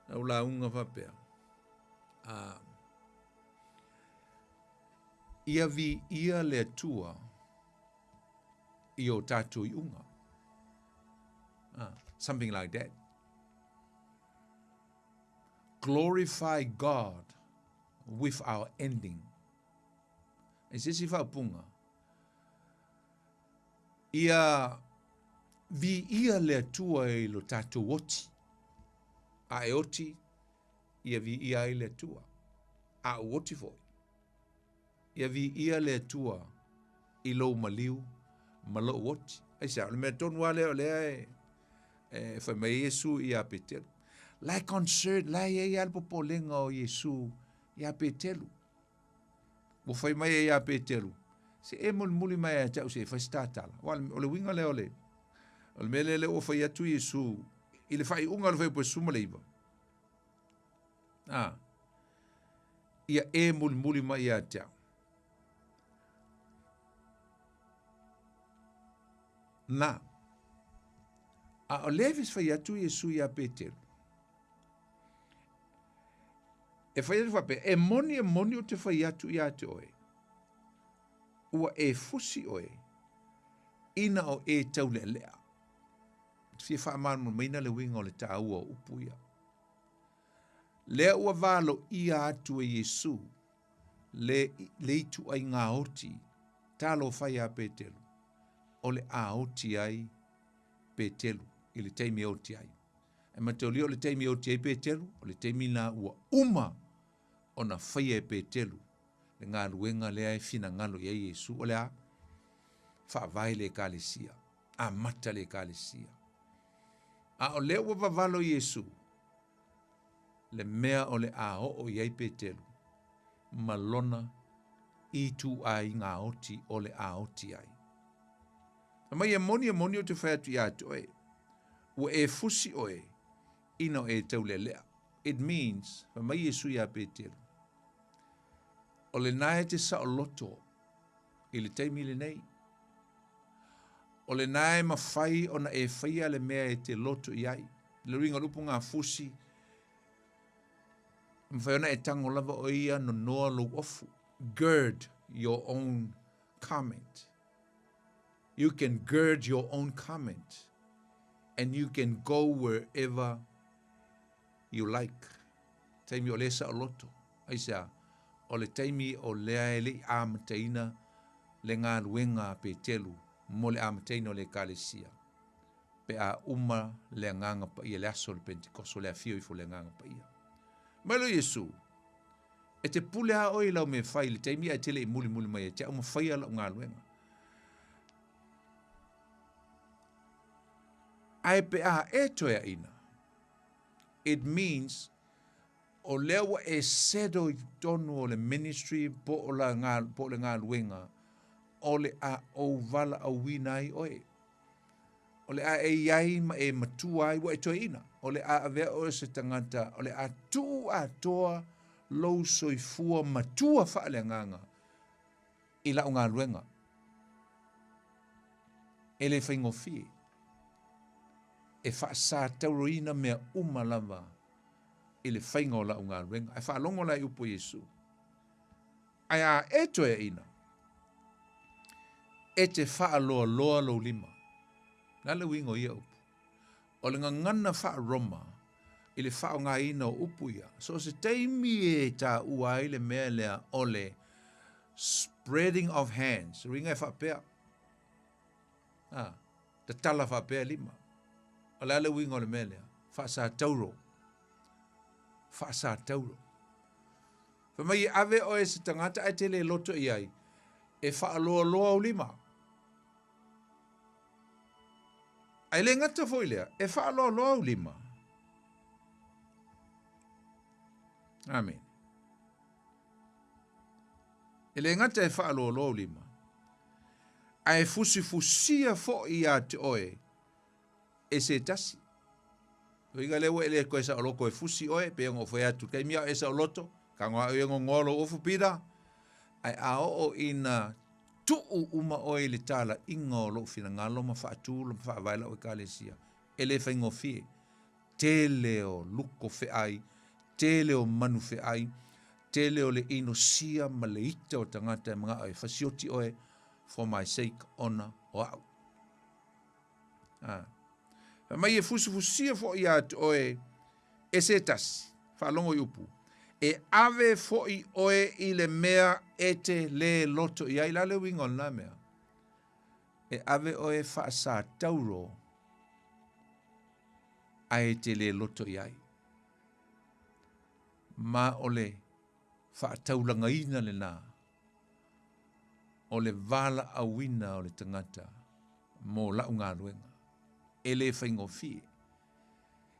lau lauga faapea, ah, ia viia le Atua i o tatou iuga. Ah, something like that. Glorify God with our ending. E se isi faaupuga, Ia viia le Atua i lo tatou oti, a e oti, ia viia ai le Atua. A ou oti foi. Ia viia le Atua i lou maliu ma lou oti. Aisea? O le mea tonu lava lea o lea e, e fai mai ai Iesu ia Petelu. La e concern, la e i ai lava le popolega o Iesu ia Petelu. Ua fai mai ai ia Petelu, se e mulimuli mai ia te au se i fai se tatala. Aua o le uiga lea o le, o le mea lea lea ua fai atu Iesu i le faaiuga o le fuaiupu 19. A, ia e mulimuli mai ia te au. Na, a o lea e fai atu Iesu ia Petelu, e fai atu faapea, e moni e moni ou te fai atu ia te oe, ua e fusi oe ina o e taulealea. Ou te fia faamalamalamaina le uiga o le taua o upu ia. Lea ua valoia atu e Iesu le, le ituaiga oti talofa ia Petelu, o le a oti ai Petelu i le taimi e oti ai. E mataulia o le taimi e oti ai Petelu, o le taimi lena ua uma ona faia e Petelu le galuega lea e finagalo i ai Iesu, o le a? Faavae le Ekalesia, amata le Ekalesia. A o lea ua vavalo Iesu, le mea o le a oo i ai Petelu ma lona ituaiga oti o le a oti ai. Fai mai e moni e moni ou te fai atu ia te oe, ua e fusi oe ina o e taulealea. It means, fai mai Iesu ia Petelu, o lena e te saoloto i le taimi lenei. O lena e mafai ona e faia le mea e te loto i ai. Le uiga o le upu gafusi, e mafai ona e tago lava oe ia nonoa lou ofu. Gird your own comment. You can gird your own comment and you can go wherever you like. Taimi o lea saoloto. Aisea? O le taimi o lea e le i amataina le galuega a Petelu mo le amataina o le Ekalesia, pe a uma le Agaga Paia, le aso o le Pentekoso, le afio ifo o le Agaga Paia. Mai lea o Iesu, E te pule a oe i lau mea fai i le taimi ae te le i mulimuli mai e te au ma faia lau galuega. Ae pe a e toeaina, it means o lea ua e settle i totonu o le ministry po o la po o le galuega o le a ou valaauina ai oe. O le a e i ai ma e matua ai, ua e toeaina. O le a avea oe se tagata, o le a tuu atoa lou soifua matua faaleagaga i lau galuega. E le faigofie. E faasatauroina mea uma lava i le faiga o lau galuega. Ae faalogo la i upu a Iesu. Ae a e toeaina, e te faaloaloa lou lima. Le a le uiga o ia upu? O le gagana faa-Roma i le faaaogaina o upu ia, so o se taimi e taua ai le mea lea o le spreading of hands, uiga e faapea, a, tatala faapea lima. O le a le uiga o le mea lea? Faasatauro. Faasatauro. Fai mai e ave oe se tagata ae te le loto i ai, e faaloaloa au lima. Ae le gata foi lea, e faaloaloa au lima. Amen. E le gata e faaloaloa au lima, ae fusifusia foi ia te oe e se tasi. Uiga lea ua e le koe saoloto e fusi oe, pei ona ou fai atu, taimi a o e saoloto, tago a oe e gogoa lou ofu pita, ae a oo ina tuu uma oe i le talaiga o lou finagalo ma faatu ma faavae lau Ekalesia, e le faigofie. Tele o luko feai, tele o manu feai, tele o le inosia ma le ita o tagata e manao e fasioti oe for my sake ona o au. A. Fai mai e fusifusia foi ia te oe e se tasi, faalogo i upu, e ave foi oe i le mea e te lē loto i ai. La le uiga o lena mea? E ave oe faasatauro ae e te lē loto i ai. Ma o le faataulagaina lena. O le valaauina o le tagata mo la'u galuega. E le faigofie.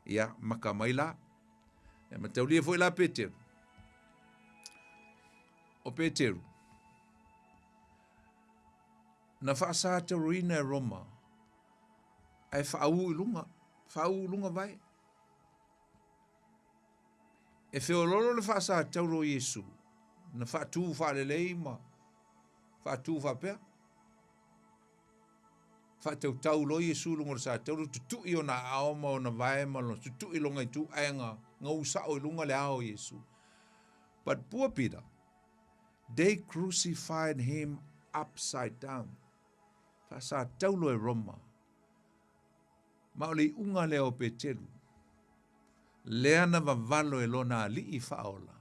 Ia, maka mai la. E mataulia foi la Peteru. O Peteru, na faasatauroina e Roma, ae faaū i luga, faaū i luga vae. E feoloolo le faasatauro o Iesu, na faatū faalelei ma faatū faapea. Faatautau loa Iesu i luga o le satauro, tutui ona aao ma ona vae ma lona tutui lona itu ae gau sao i luga le ao o Iesu. But poor Peter, they crucified him upside down. Faasataulo e Roma. Ma o le iuga lea o Peteru, lea na vavalo e lona Alii faaola,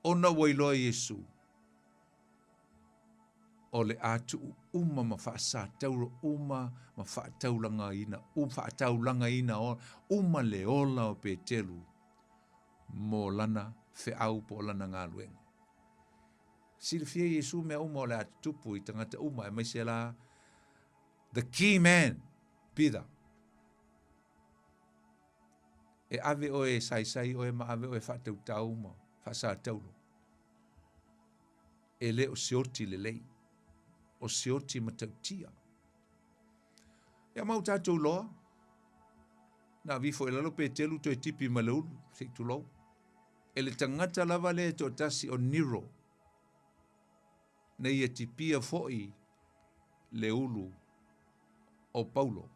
ona ua iloa Iesu, o le a tuu uma ma faasatauro uma ma faataulagaina, faataulagaina uma le ola o Peteru mo lana feau po o lana galuega. Silafia Iesu mea uma o le a tutupu i tagata uma, aemaise la the key man, Peter. E ave oe e saisai oe ma ave oe e faatautau ma faasataulo. E le o se oti lelei, o se oti matautia. Ia ma ua tatou iloa, na aveifo i lalo Petelu toe tipi ma le ulu, se i tulou. E le tagata lava lea e toatasi o Nero, na ia tipia foi le ulu o Paulo,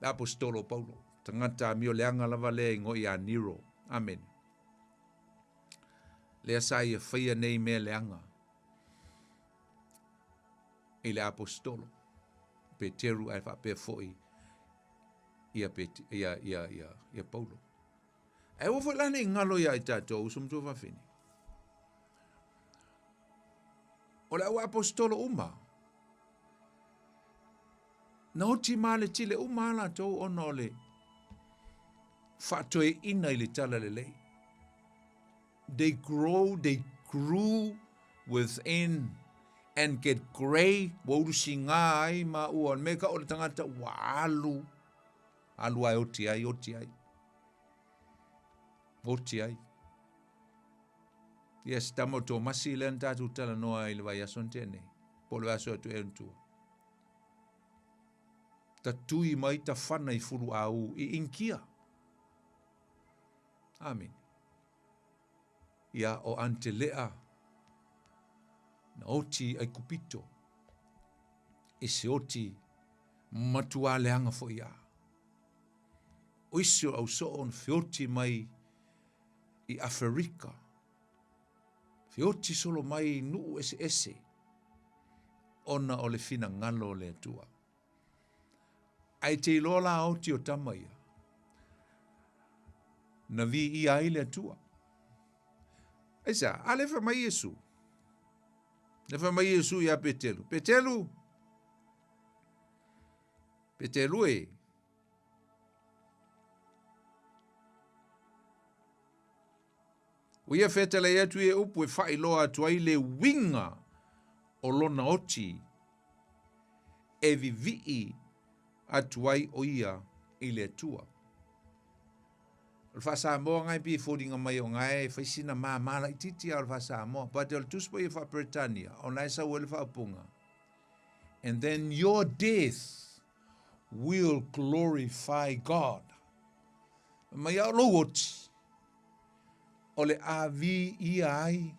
le aposetolo o Paulo, tagata amio leaga lava lea e igoa ia Nero. Amene. Lea sa ia faia nei mea leaga i le aposetolo Peteru ae faapea foi ia, ia, ia, ia, ia Paulo. Ae aua foi la ne i galo iā i tatou uso ma tuafafine. O le au aposetolo uma, na oti maletile uma a latou ona o le faatoeaina i le talalelei. They grow, they grew within and get grey, ua ulusiga ai ma ua, o le mea ka o le tagata ua alu, alu ae oti ai, oti ai. Oti ai. Ia se tama o Tomasi lea na tatou talanoa ai i le vaiaso na tea nei, po o le vaiaso atu ea ona tua. Tatui mai tafana i Fuluaū i Inikia. Amene. Ia o Antelea na oti i Aikupito i se oti matuā leaga foi a. O isi o au soo na feoti mai i Aferika, feoti solo mai i nuu eseese ona o le finagalo o le Atua. Ae te iloa la oti o tama ia, na viia ai le Atua. Aisea, a lea fai mai Iesu, lea fai mai Iesu ia Petelu, Petelu, Petelu e, Ua ia fetalai atu ia upu e faailoa atu ai le uiga o lona oti e vivii atu ai o ia i le Atua. O le faa-Samoa nga e pei e foliga mai o nga e fai sina māmā laitiiti a o le faa-Samoa, but o le Tusi Paia faa-Peretania, o na e sau ai le faaupuga, And then your death will glorify God. Mai a o lou oti, o le a viia ai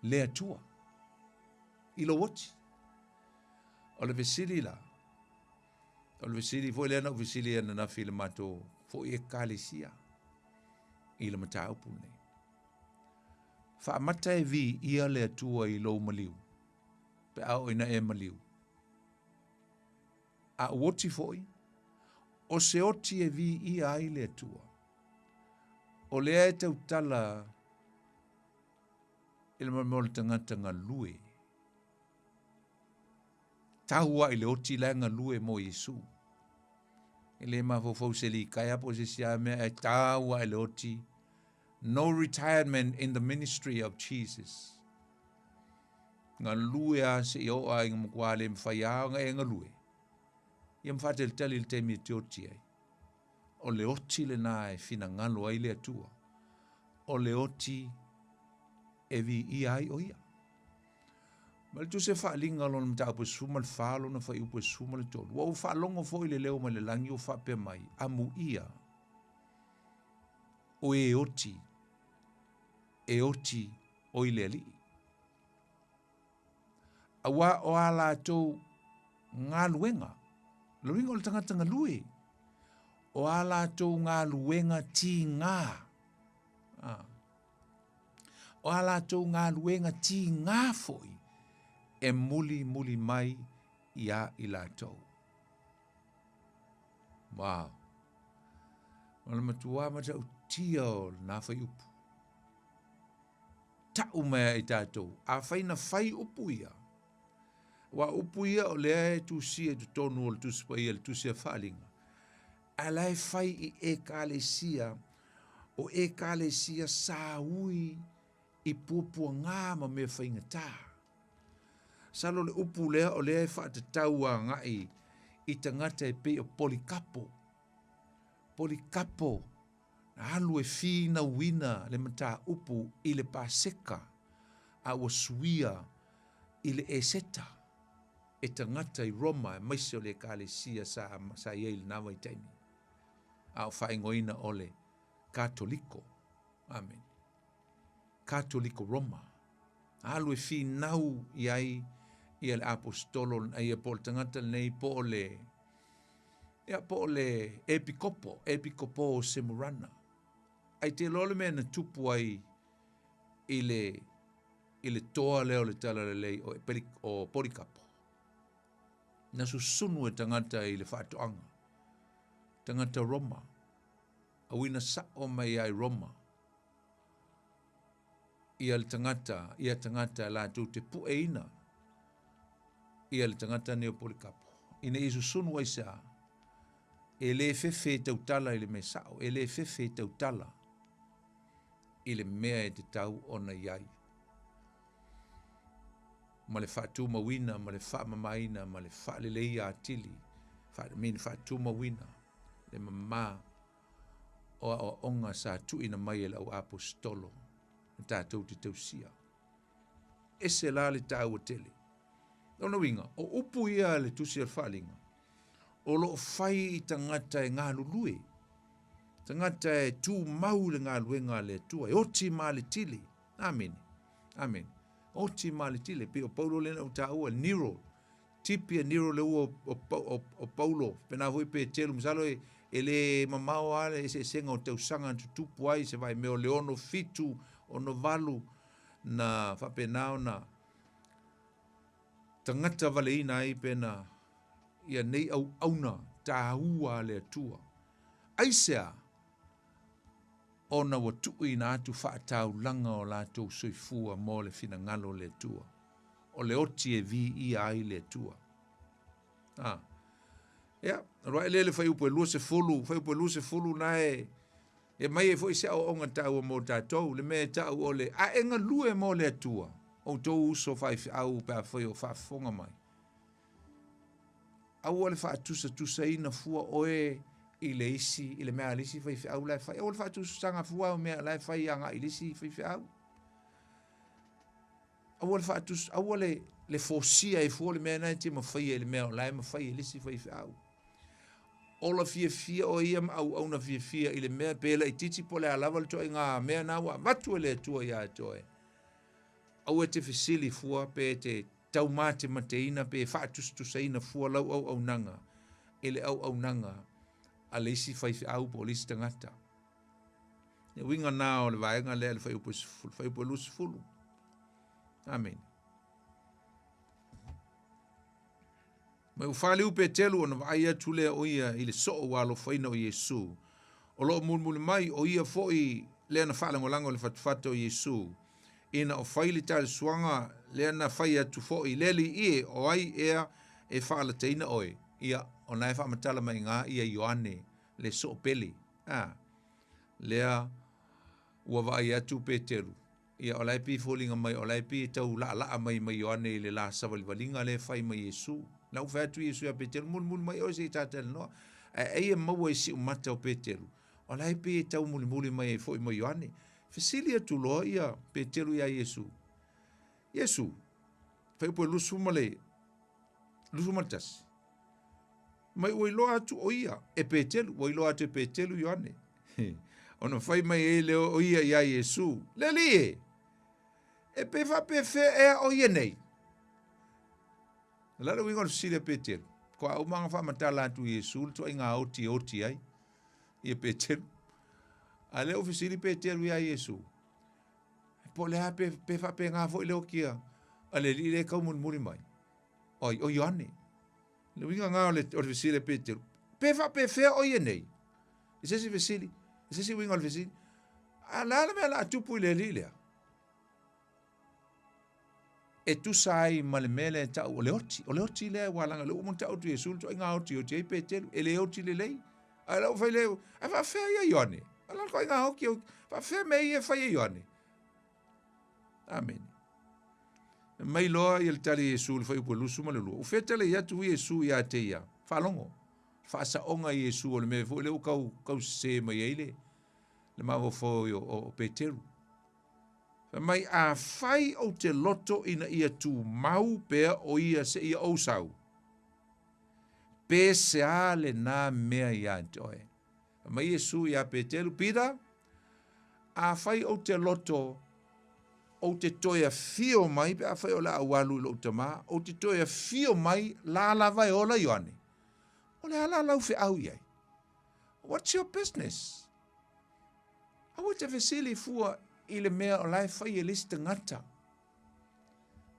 le Atua i lou oti. O le fesili la, o le fesili foi lea na ou fesili ananafi i le matou foi Ekalesia i le mataupu lenei. Faamata e viia le Atua i lou maliu, pe a oo ina e maliu. A ou oti foi, o se oti e viia ai le Atua. O lea e tautala i le mea o le tagata galue. Tau lava i le oti la e galue mo Iesu. E le mafaufau se likaea po o se isi lava mea, ae tau lava i le oti. No retirement in the ministry of Jesus. Galue lava seia oo lava ina matua le mafai lava ona e galue, ia ma faatalitali i le taimi e te oti ai. O le oti lena e finagalo ai le Atua, o le oti e viia ai o Ia. Ma le Tusi o Faaaliga lona mataupu e 14 lona fuaiupu e 13, ua ou faalogo foi i le leo mai le lagi ua faapea mai, Amuia o e oti, e oti oi le Alii. Auā o a latou galuega, lona uiga o le tagata galue, o a latou galuega tigā, o a latou galuega tigā foi e mulimuli mai iā i latou. Wow! O le matua matautia o lena fuaiupu. Tau mai ia i tatou, afai na fai upu ia, aua o upu ia o lea e tusia i totonu o le Tusi Paia, le Tusi a Faaaliga, ae la e fai i Ekalesia, o Ekalesia sa ui i puapuaga ma mea faigata. Masalo o le upu lea o lea e faatatau agai i tagata e pei o Polikapo. Polikapo na alu e finauina le mataupu i le Paseka a ua suia i le Eseta e tagata i Roma aemaise o le Ekalesia sa, sa i ai i lena vaitaimi, a o faaigoaina o le Katoliko. Amene. Katoliko Roma. Alu e finau i ai ia le aposetolo ia po o le tagata lenei po o le ia po o le epikopo, epikopo o Semurana. Ai te iloa le mea na tupu ai i le i le toa lea o le talalelei o, o Polikapo. Na susunu e tagata i le faatoaga, tagata Roma, a uina sa'o mai ia i Roma ia le tagata, ia tagata latou te pueina ia le tagata nei o Polikapo, ina ia susunu aisea? E le fefe e tautala i le mea sa'o, e le fefe e tautala i le mea e tatau ona i ai, ma le faatumauina ma le faamamaina ma le faaleleia atili, I mean faatumauina le mama o aoaoga sa tuuina mai e le au aposetolo na tatou te tausia. Ese la le taua tele. Lona uiga, o upu ia a le Tusi o le Faaaliga, o lo o fai i tagata e galulue, tagata e tumau i le galuega a le Atua, e oti ma le tili. Amene. Amene. Oti ma le tili. Pei o Paulo lea na ou taua, Nero, Tipi e Nero le ua o, o, o Paulo, pena foi Petelu, masalo e, e le mamao lava le eseesega o tausaga na tutupu ai se vaimea o le 67, 68 na faapena ona tagata valeina ai pena ia nei auauna taua a le Atua. Aisea? Ona ua tuuina atu faataulaga o latou soifua mo le finagalo o le Atua. O le oti e viia ai le Atua. A. Ia, alu ae lea le fuaiupu e 20, fuaiupu e 20 na e e mai ai foi se aoaoga taua mo tatou, le mea e tau o le a e galue mo le Atua, outou uso faifeau pe afai o faafofoga mai. Aua le faatusatusaina fua oe i le isi, i le mea a le isi faifeau la e fai. Aua le faatusatusaga fua au mea la e fai agai i le isi faifeau. Aua le faatus, aua le, le fosia ai fua le mea na e te mafaia i le mea o la e mafai e le isi faifeau. Ola fiafia oe ia ma auauna fiafia i le mea pe laitiiti po o le a lava le ituaiga mea na ua avatu e le Atua iā te oe. Aua e te fesili fua pe e te taumatemateina pe faatusatusaina fua lau auaunaga i le auaunaga a le isi faifeau po o le isi tagata. Le uiga na o le vaega lea le fuaiupu e 20. Amene. Ma ua faliu Petelu ona vaai atu lea o ia i le soo ua alofaina o Iesu. O lo o mulimuli mai o ia foi lea na faalagolago i le fatufata o Iesu. Ina o fai le talesuaga lea na fai atu foi, Le Alii e, o ai ea e faalataina oe? Ia, o na e faamatala mai iga ia Ioane le soo pele. A, lea ua vaai atu Petelu. Ia, o la e pei e foliga mai o la e pei e tau laalaa mai ma Ioane i le la savalivaliga lea e fai ma Iesu. Na ua fai atu Iesu ia Peteru, Mulimuli mai oe se i ta talanoa. Ae ai e maua i siumata o Peteru, o la e pei e tau mulimuli mai ai foi ma Ioane. Fesili atu loa ia Peteru iā Iesu, Iesu, fuaiupu e 21, mai ua iloa atu o ia e Peteru, ua iloa atu e Peteru Ioane. Ona fai mai ai lea o ia iā Iesu, Le Alii e, e pe faapefea ea o ia nei? O le a le uiga o le fesili a Peteru? Kua uma ona faamatala atu i Iesu le tuaiga oti e oti ai ia Peteru. A lea ua fesili Peteru iā Iesu, po o le a pe, pe faapena foi le oti a, a le alii lea e taumolimoli mai. Oi, o Ioane. Le uiga lena o le, o le fesili a Peteru. Pe faapefea o ia nei? I se isi fesili, i se isi uiga o le fesili. A le a le mea o le a tupu i le alii lea? E tusa ai ma le mea lea e tau o le oti. O le oti lea ua laga le uma tau atu Iesu le ituaiga oti oti ai Peteru. E le oti lelei. Ae lau fai lea, ae faafefea ia Ioane? A la le ituaiga oti, faafefea mea ia e fai e Ioane? Amene. Mai loa ia le tali a Iesu i le fuaiupu e 22. Ua fetalai atu Iesu ia te ia, faalogo, faasaoga a Iesu o le mea foi lea ua tau, tau sese mai ai le, le mafaufau o, o, o Peteru. Fai mai, afai ou te loto ina ia tumau pea o ia seia ou sau, pe sea lena mea ia te oe. Fai mai Iesu iā Peteru, Pita, afai ou te loto, ou te toe afio mai, pe afai o le a ou alu i lou tamā, ou te toe afio mai, la lava e ola Ioane. O le a la lau feau i ai? What's your business? Aua te fesili fua i le mea o la e fai e le isi tagata.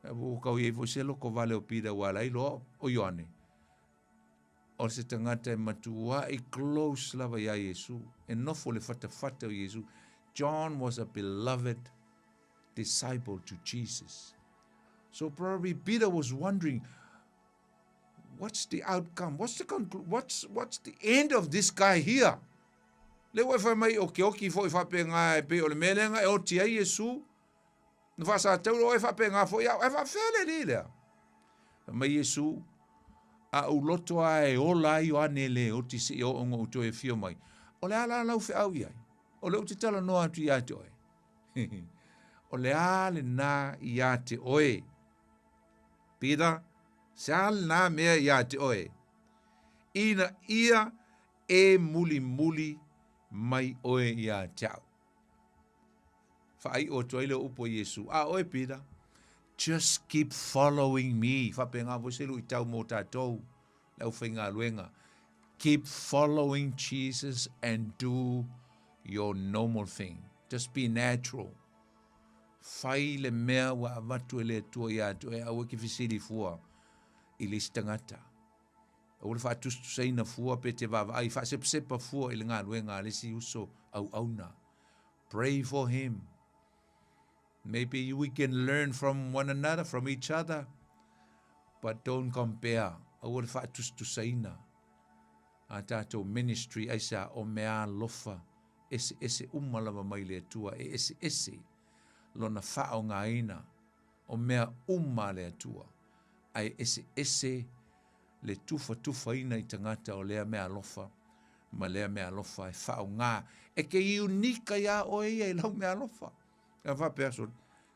Ua kau i ai foi se loko vale o Pita ua ala ai loa o Ioane. O se tagata e matua'i close lava iā Iesu, e nofo i le fatafata o Iesu. John was a beloved disciple to Jesus. So probably Peter was wondering, what's the outcome? What's the conclu what's, what's the end of this guy here? Le ua e fai mai o ke oki foi faapena e pei o le mea lea na e oti ai Iesu. Na faasatauro oe faapena foi au. Ae faafefea le alii lea? Fai mai Iesu, A ou loto lava e ola ai Ioane e le oti seia oo ona ou toe afio mai. O le a la lau feau i ai? O lea ou te talanoa atu ia te oe. O le a lena ia te oe? Peter, se a lena mea ia te oe? Ina ia e mulimuli mai oe ia te au. Faaiʻo atu ai lea o upu a Iesu, A oe Pita, just keep following me. Faapena foi se luitau mo tatou, le aufaigaluega. Keep following Jesus and do your normal thing. Just be natural. Fai le mea ua avatu e le Atua ia te oe, aua e ke fesili fua i le isi tagata. Aua le faatusatusaina fua pe te vaavaai faasepasepa fua i le galuega a le isi uso auauna. Pray for him. Maybe we can learn from one another, from each other, but don't compare. Aua le faatusatusaina a tatou ministry aisea o meaalofa eseese uma lava mai le Atua e eseese lona faaaogaina o mea uma a le Atua, ae eseese le tufatufaina i tagata o lea meaalofa ma lea meaalofa e faaaoga e ke unique iā oe ia i lau meaalofa. Ka faapea sole,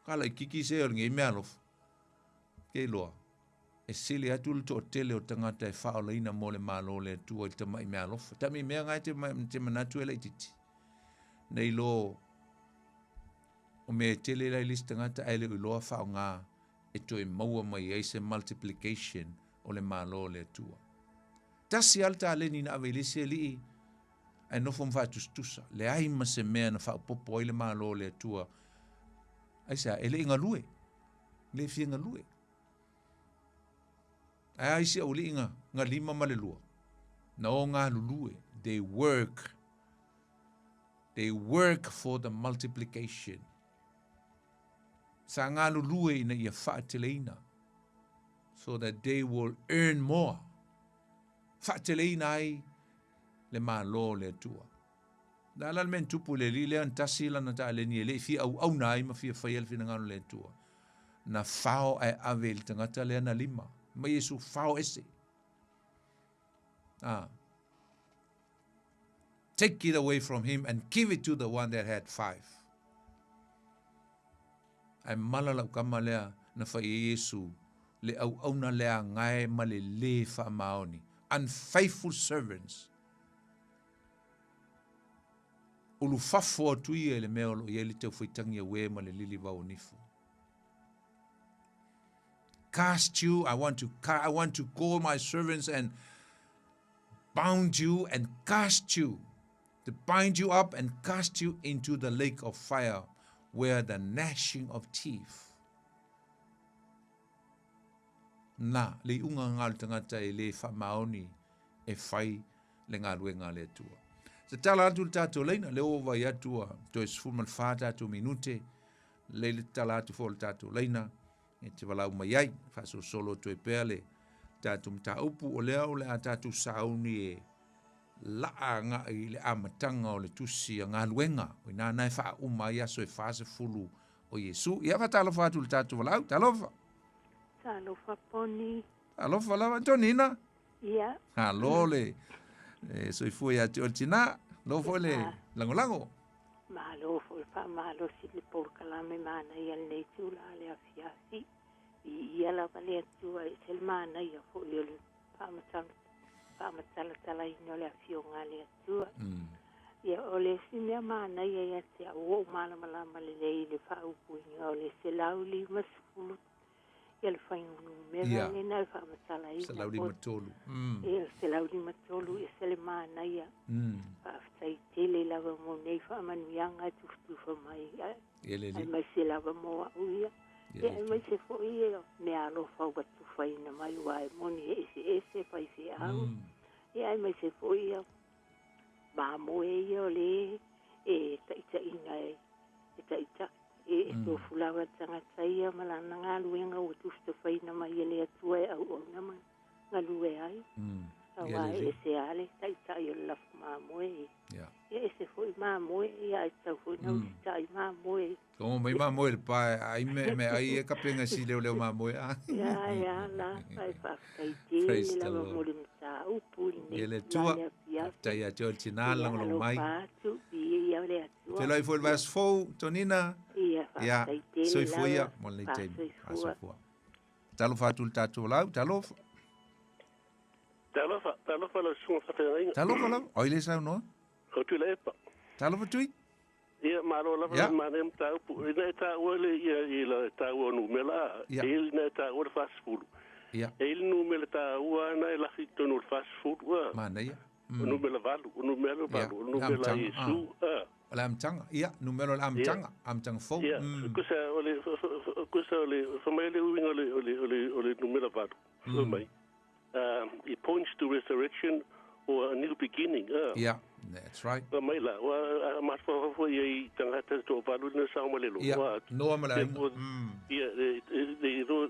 ka laititi se o lenei meaalofa. Ke iloa, e sili atu le toatele o tagata e faaolaina mo le Malo o le Atua i le tamai meaalofa. Tami mea na e te manatu e laititi. Nei lo O mea e tele la i le isi tagata ae le o iloa faaaoga e toe maua mai ai se multiplication o le Malo o le Atua. Tasi lava le taleni na ave i le isi alii ae nofo ma faatusatusa, leai ma se mea na faaopoopo ai le Malo o le Atua. Aisea? E le i galue, e le fia galue. Ae a isi aualii na, na lima ma le lua? Na o galulue, they work. They work for the multiplication. Sa galulue ina ia faateleina so that they will earn more. Faateleina ai le Malo o le Atua. Le a la le mea na tupu i le alii lea na tasi lana taleni e le i fia auauna ai ma fia faia le finagalo o le Atua? Na fao ae ave i le tagata lea na lima. Mai Iesu fao ese. Ah. Take it away from him and give it to the one that had five. Ae mala lau kama lea na fai e Iesu le auauna leagae ma le lē faamaoni, unfaithful servants. Ulufafo atu ia i le mea o lo o i ai le taufaitagi auē ma le lilivao o nifo. Cast you, I want to, I want to call my servants and bound you and cast you, to bind you up and cast you into the lake of fire where the gnashing of teeth. Na, le iuga nga o le tagata e lē faamaoni e fai le galuega a le Atua. Se tala atu le tatou laina, lea ua vai atu ua toe 14 tatou minute, lei le tala atu foi o le tatou laina, e te valaau mai ai, faasolosolo atu ai pea le tatou mataupu, o lea o le a tatou sauni e laa agai i le amataga o le tusi a galuega, o ina na e faauma ai aso e 40 o Iesu. Ia faatalofa atu i le tatou valaau, talofa. Talofa Poni. Talofa lava, Tonina. Ia. Alo le e soifua ia te oe le tina, lo foi le lagolago. Malo foi le faamalosi i le polokalame manaia lenei itula le afiafi. Viia lava le Atua e ese le manaia foi o le faamatalatalaina o le Afioga a le Atua. Ia, o le isi mea manaia ia te au, ua ou malamalama lelei i le faaupuina o le 150 ia le fuainumera lena e faamatalaina. 153. Ia, 153, ese le manaia. Faafetai tele lava mo nei faamanuiaga e tufatufa mai, aemaise lava mo au ia. Ia, aemaise foi ia meaalofa ua tufaina mai, aua e moni e eseese faifeau. Ia, aemaise foi ia mamoe ia o le e taitaiina e taitai. E tofu lava le tagata ia ma lana galuega ua tufatufaina mai e le Atua e auauna ma galue ai. Aua e ese lava le taitai o le lafu mamoe. E ese foi mamoe, ia ae tatau foi ona usitai mamoe. Togo mai mamoe le pa ai me me ai e kapenga si leo leo mamoe a. Ia ia la ai faafetai tele lava mo le mataupu lenei. Ia le Atua. Faafetai ia te oe le tina le lagolago mai. Atu, viia le Atua. Feiloai foi le vaiaso fou, Tonina. Ia, faafetai tele lava. Soifua ia mo lenei taimi. Soifua. Talofa atu i le tatou lau, talofa. Talofa, talofa lau susuga faafeagaiga. Talofa lava. Oi le saunoa. O Tuilaepa. Talofa Tui. Ia, malo lava le manaia mataupu. Ina e taua le ia i la taua o numera, e ina e taua le 40. Ia. E i le numera taua ana e lafi i totonu o le 40. A. Manaia. O numera 8, o numera 8, o numera Iesu. A. O le amataga. Ia, numera o le amataga, amataga fou. Ia, kusa o le kusa o le fa mai le uiga o le o le o le o le numera 8. Fa mai. It points to resurrection or a new beginning. Yeah, that's right. Fa mai la, wa ma fa fa ia i tangata to valu na sa ma le lo. Yeah, Noa ma le aiga. Yeah,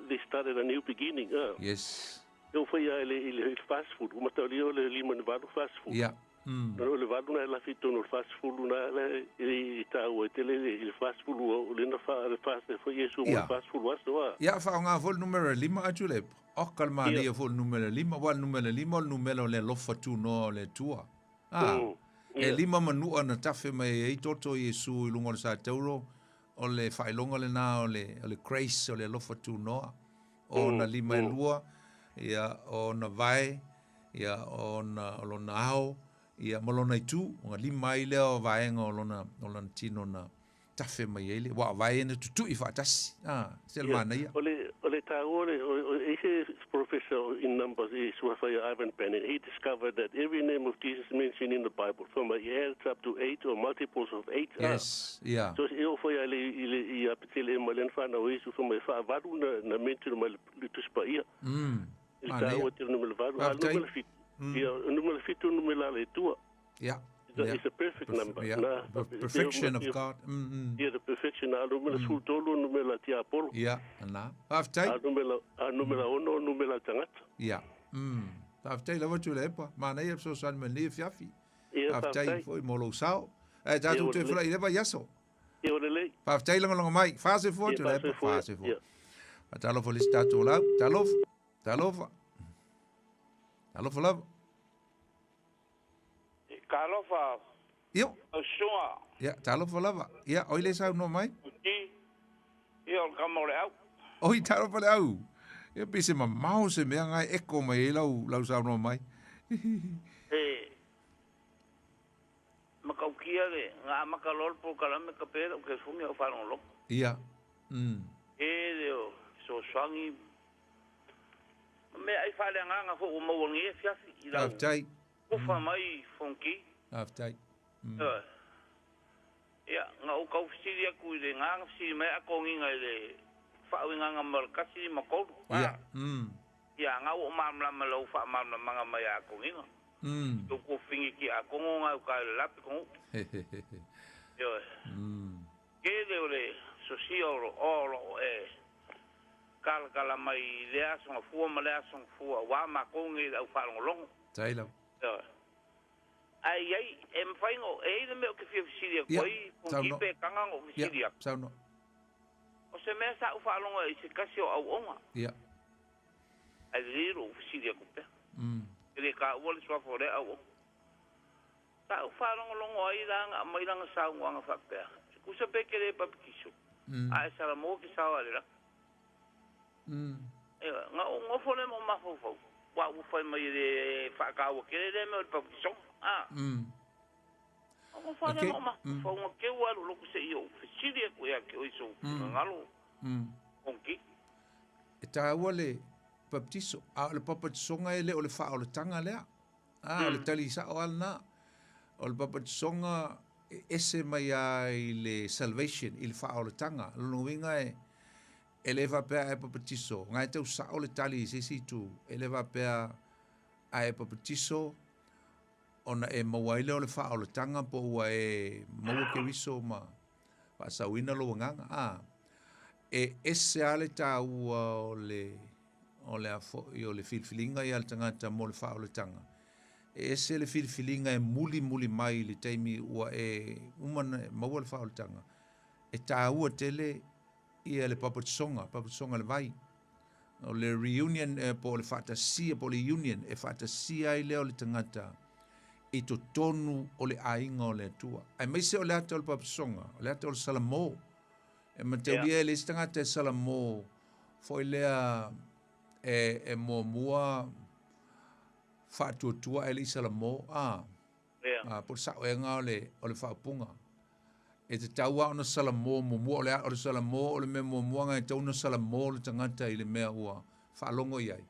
they started a new beginning. Yes. E o fai ai le i le fast food, o mataulia o le lima ni valu fast food. Yeah. O le valu na e lafi tonu o le fast food na le i taua i tele i le fast food o le na fa le fast e foi Iesu mo le fast food aso a. Ia, faaaoga foi le numera lima atu le oka le manaia foi le numera lima, aua o le numera lima o le numera o le alofa tunoa o le Atua. A, e lima manua na tafe mai ai toto o Iesu i luga o le satauro, o le faailoga lena o le, o le grace, o le alofa tunoa. O ona lima e lua, ia, o ona vae, ia, o ona, o lona ao, ia, ma lona itu, ona lima ai lea o vaega o lona, o lona tino na tafe mai ai le, aua o vae ia na tutui faatasi. A, se le manaia. O le, o le taua o le, o, o, e i se professor in numbers e suafa ia Ivan Panin, he discovered that every name of Jesus mentioned in the Bible, from a, he adds up to eight or multiples of eight. Yes, ia. So, e oo foi a le, i le, i a Petele ma le whanau o Iesu, fai mai, faavalu na, na mention mai le, le Tusi Paia. I le taua tele numera valu, a numera fitu. Ia, numera fitu numera le Atua. Yeah. It's a perfect number. Yeah. Na, the perfection of God. Yeah, the perfection. A numera 13 numera tiapolo. Yeah, na. Faafetai. A numera, a numera 6 numera tagata. Yeah. Faafetai lava Tuilaepa. Manaia fesoasoani mai lenei afiafi. Ia, Faafetai faafetai. foi mo lou sao. Ae tatou toe felai i le vaiaso. Ia ua lelei. Faafetai lagolago mai. Faasoifua Tuilaepa, faasoifua. Faatalofa i le isi tatou lau. Talofa, talofa. Talofa lava. Talofa. Io. Susuga. Ia, talofa lava. Ia, oi le saunoa mai. Ia, o le tama o le au. Oi, talofa le au. Ia, pe se mamao se mea ngai eko mai ai lau, lau saunoa mai. E matautia le na amata loa le polokalame ka pe lau telefoni au faalogologo. Ia. E le o fesoasoani ma meaai faaleagaga foi ua maua nei afiafi i lau Faafetai. kufa mai Fonoti. Faafetai. Ioe. Ia, na ou tau fesili atu i le na na fesili mai a toniga i le faauigaga ma le 153. Ia. Ia, na ua ou malamalama i lau faamalamalamaga mai a toniga. Tou kofini ki a kongo nga uka i le lape kongo. Ioe. Tele o le sosia o lo o lo o e kalakala mai i lea aso gafua ma lea aso gafua aua makou nei le au faalogologo. Tai lava. Ioe. Ae i ai, e mafai ona, e i ai le mea ou te fia fesili atu Ia, ai, Fonoti saunoa. pe taga ona ou Ia, fesili atu. saunoa. O se mea sa ou faalogo ai i se tasi o auauna. Ia. Ae lelei lou fesili atu pea. E le taua le suafa o lea auauna. Sa ou faalogologo ai la na aumai lana saunoaga faapea, Tusa pe ke le papatiso, a e Salamo ke sao a le laki. Ioe, na ou nofo lea ma ou mafaufau, aua ua fai mai e le faataua tele lea mea o le papatisoga. A. Na ou nofo lava lea ma ou mafaufau, na teu lava lou loto se i ou fesili atu ia te oe i sou finagalo, Fonoti. E taua le papatiso, a o le papatisoga e le o le faaolataga lea. A, o le tali sao lava lena. O le papatisoga e ese mai lava i le salvation, i le faaolataga. O lona uiga e, e le faapea a e papatiso, na e tau sao le tali i se isi itu, e le faapea a e papatiso ona e maua ai lea o le faaolataga po ua e maua Keriso ma faasaoina lou agaga. A, e ese lava le taua o le o le a foi o le filifiliga ia le tagata mo le faaolataga, e ese le filifiliga e mulimuli mai i le taimi ua e uma ona maua le faaolataga, e taua tele ia le papatisoga, papatisoga i le vai. O le reunion po o le faatasia, po o le union e faatasia ai lea o le tagata i totonu o le aiga o le Atua. Aemaise o le ata o le papatisoga, o le ata o le salamo. E mataulia e le isi tagata e salamo foi lea e, e muamua faatuatua ae le i salamo, a, Yeah. a po o le saoega o le, o le faaupuga. E tatau lava ona salamo muamua, o le, o le salamo o le mea muamua na e tatau ona salamo le tagata i le mea ua faalogo i ai.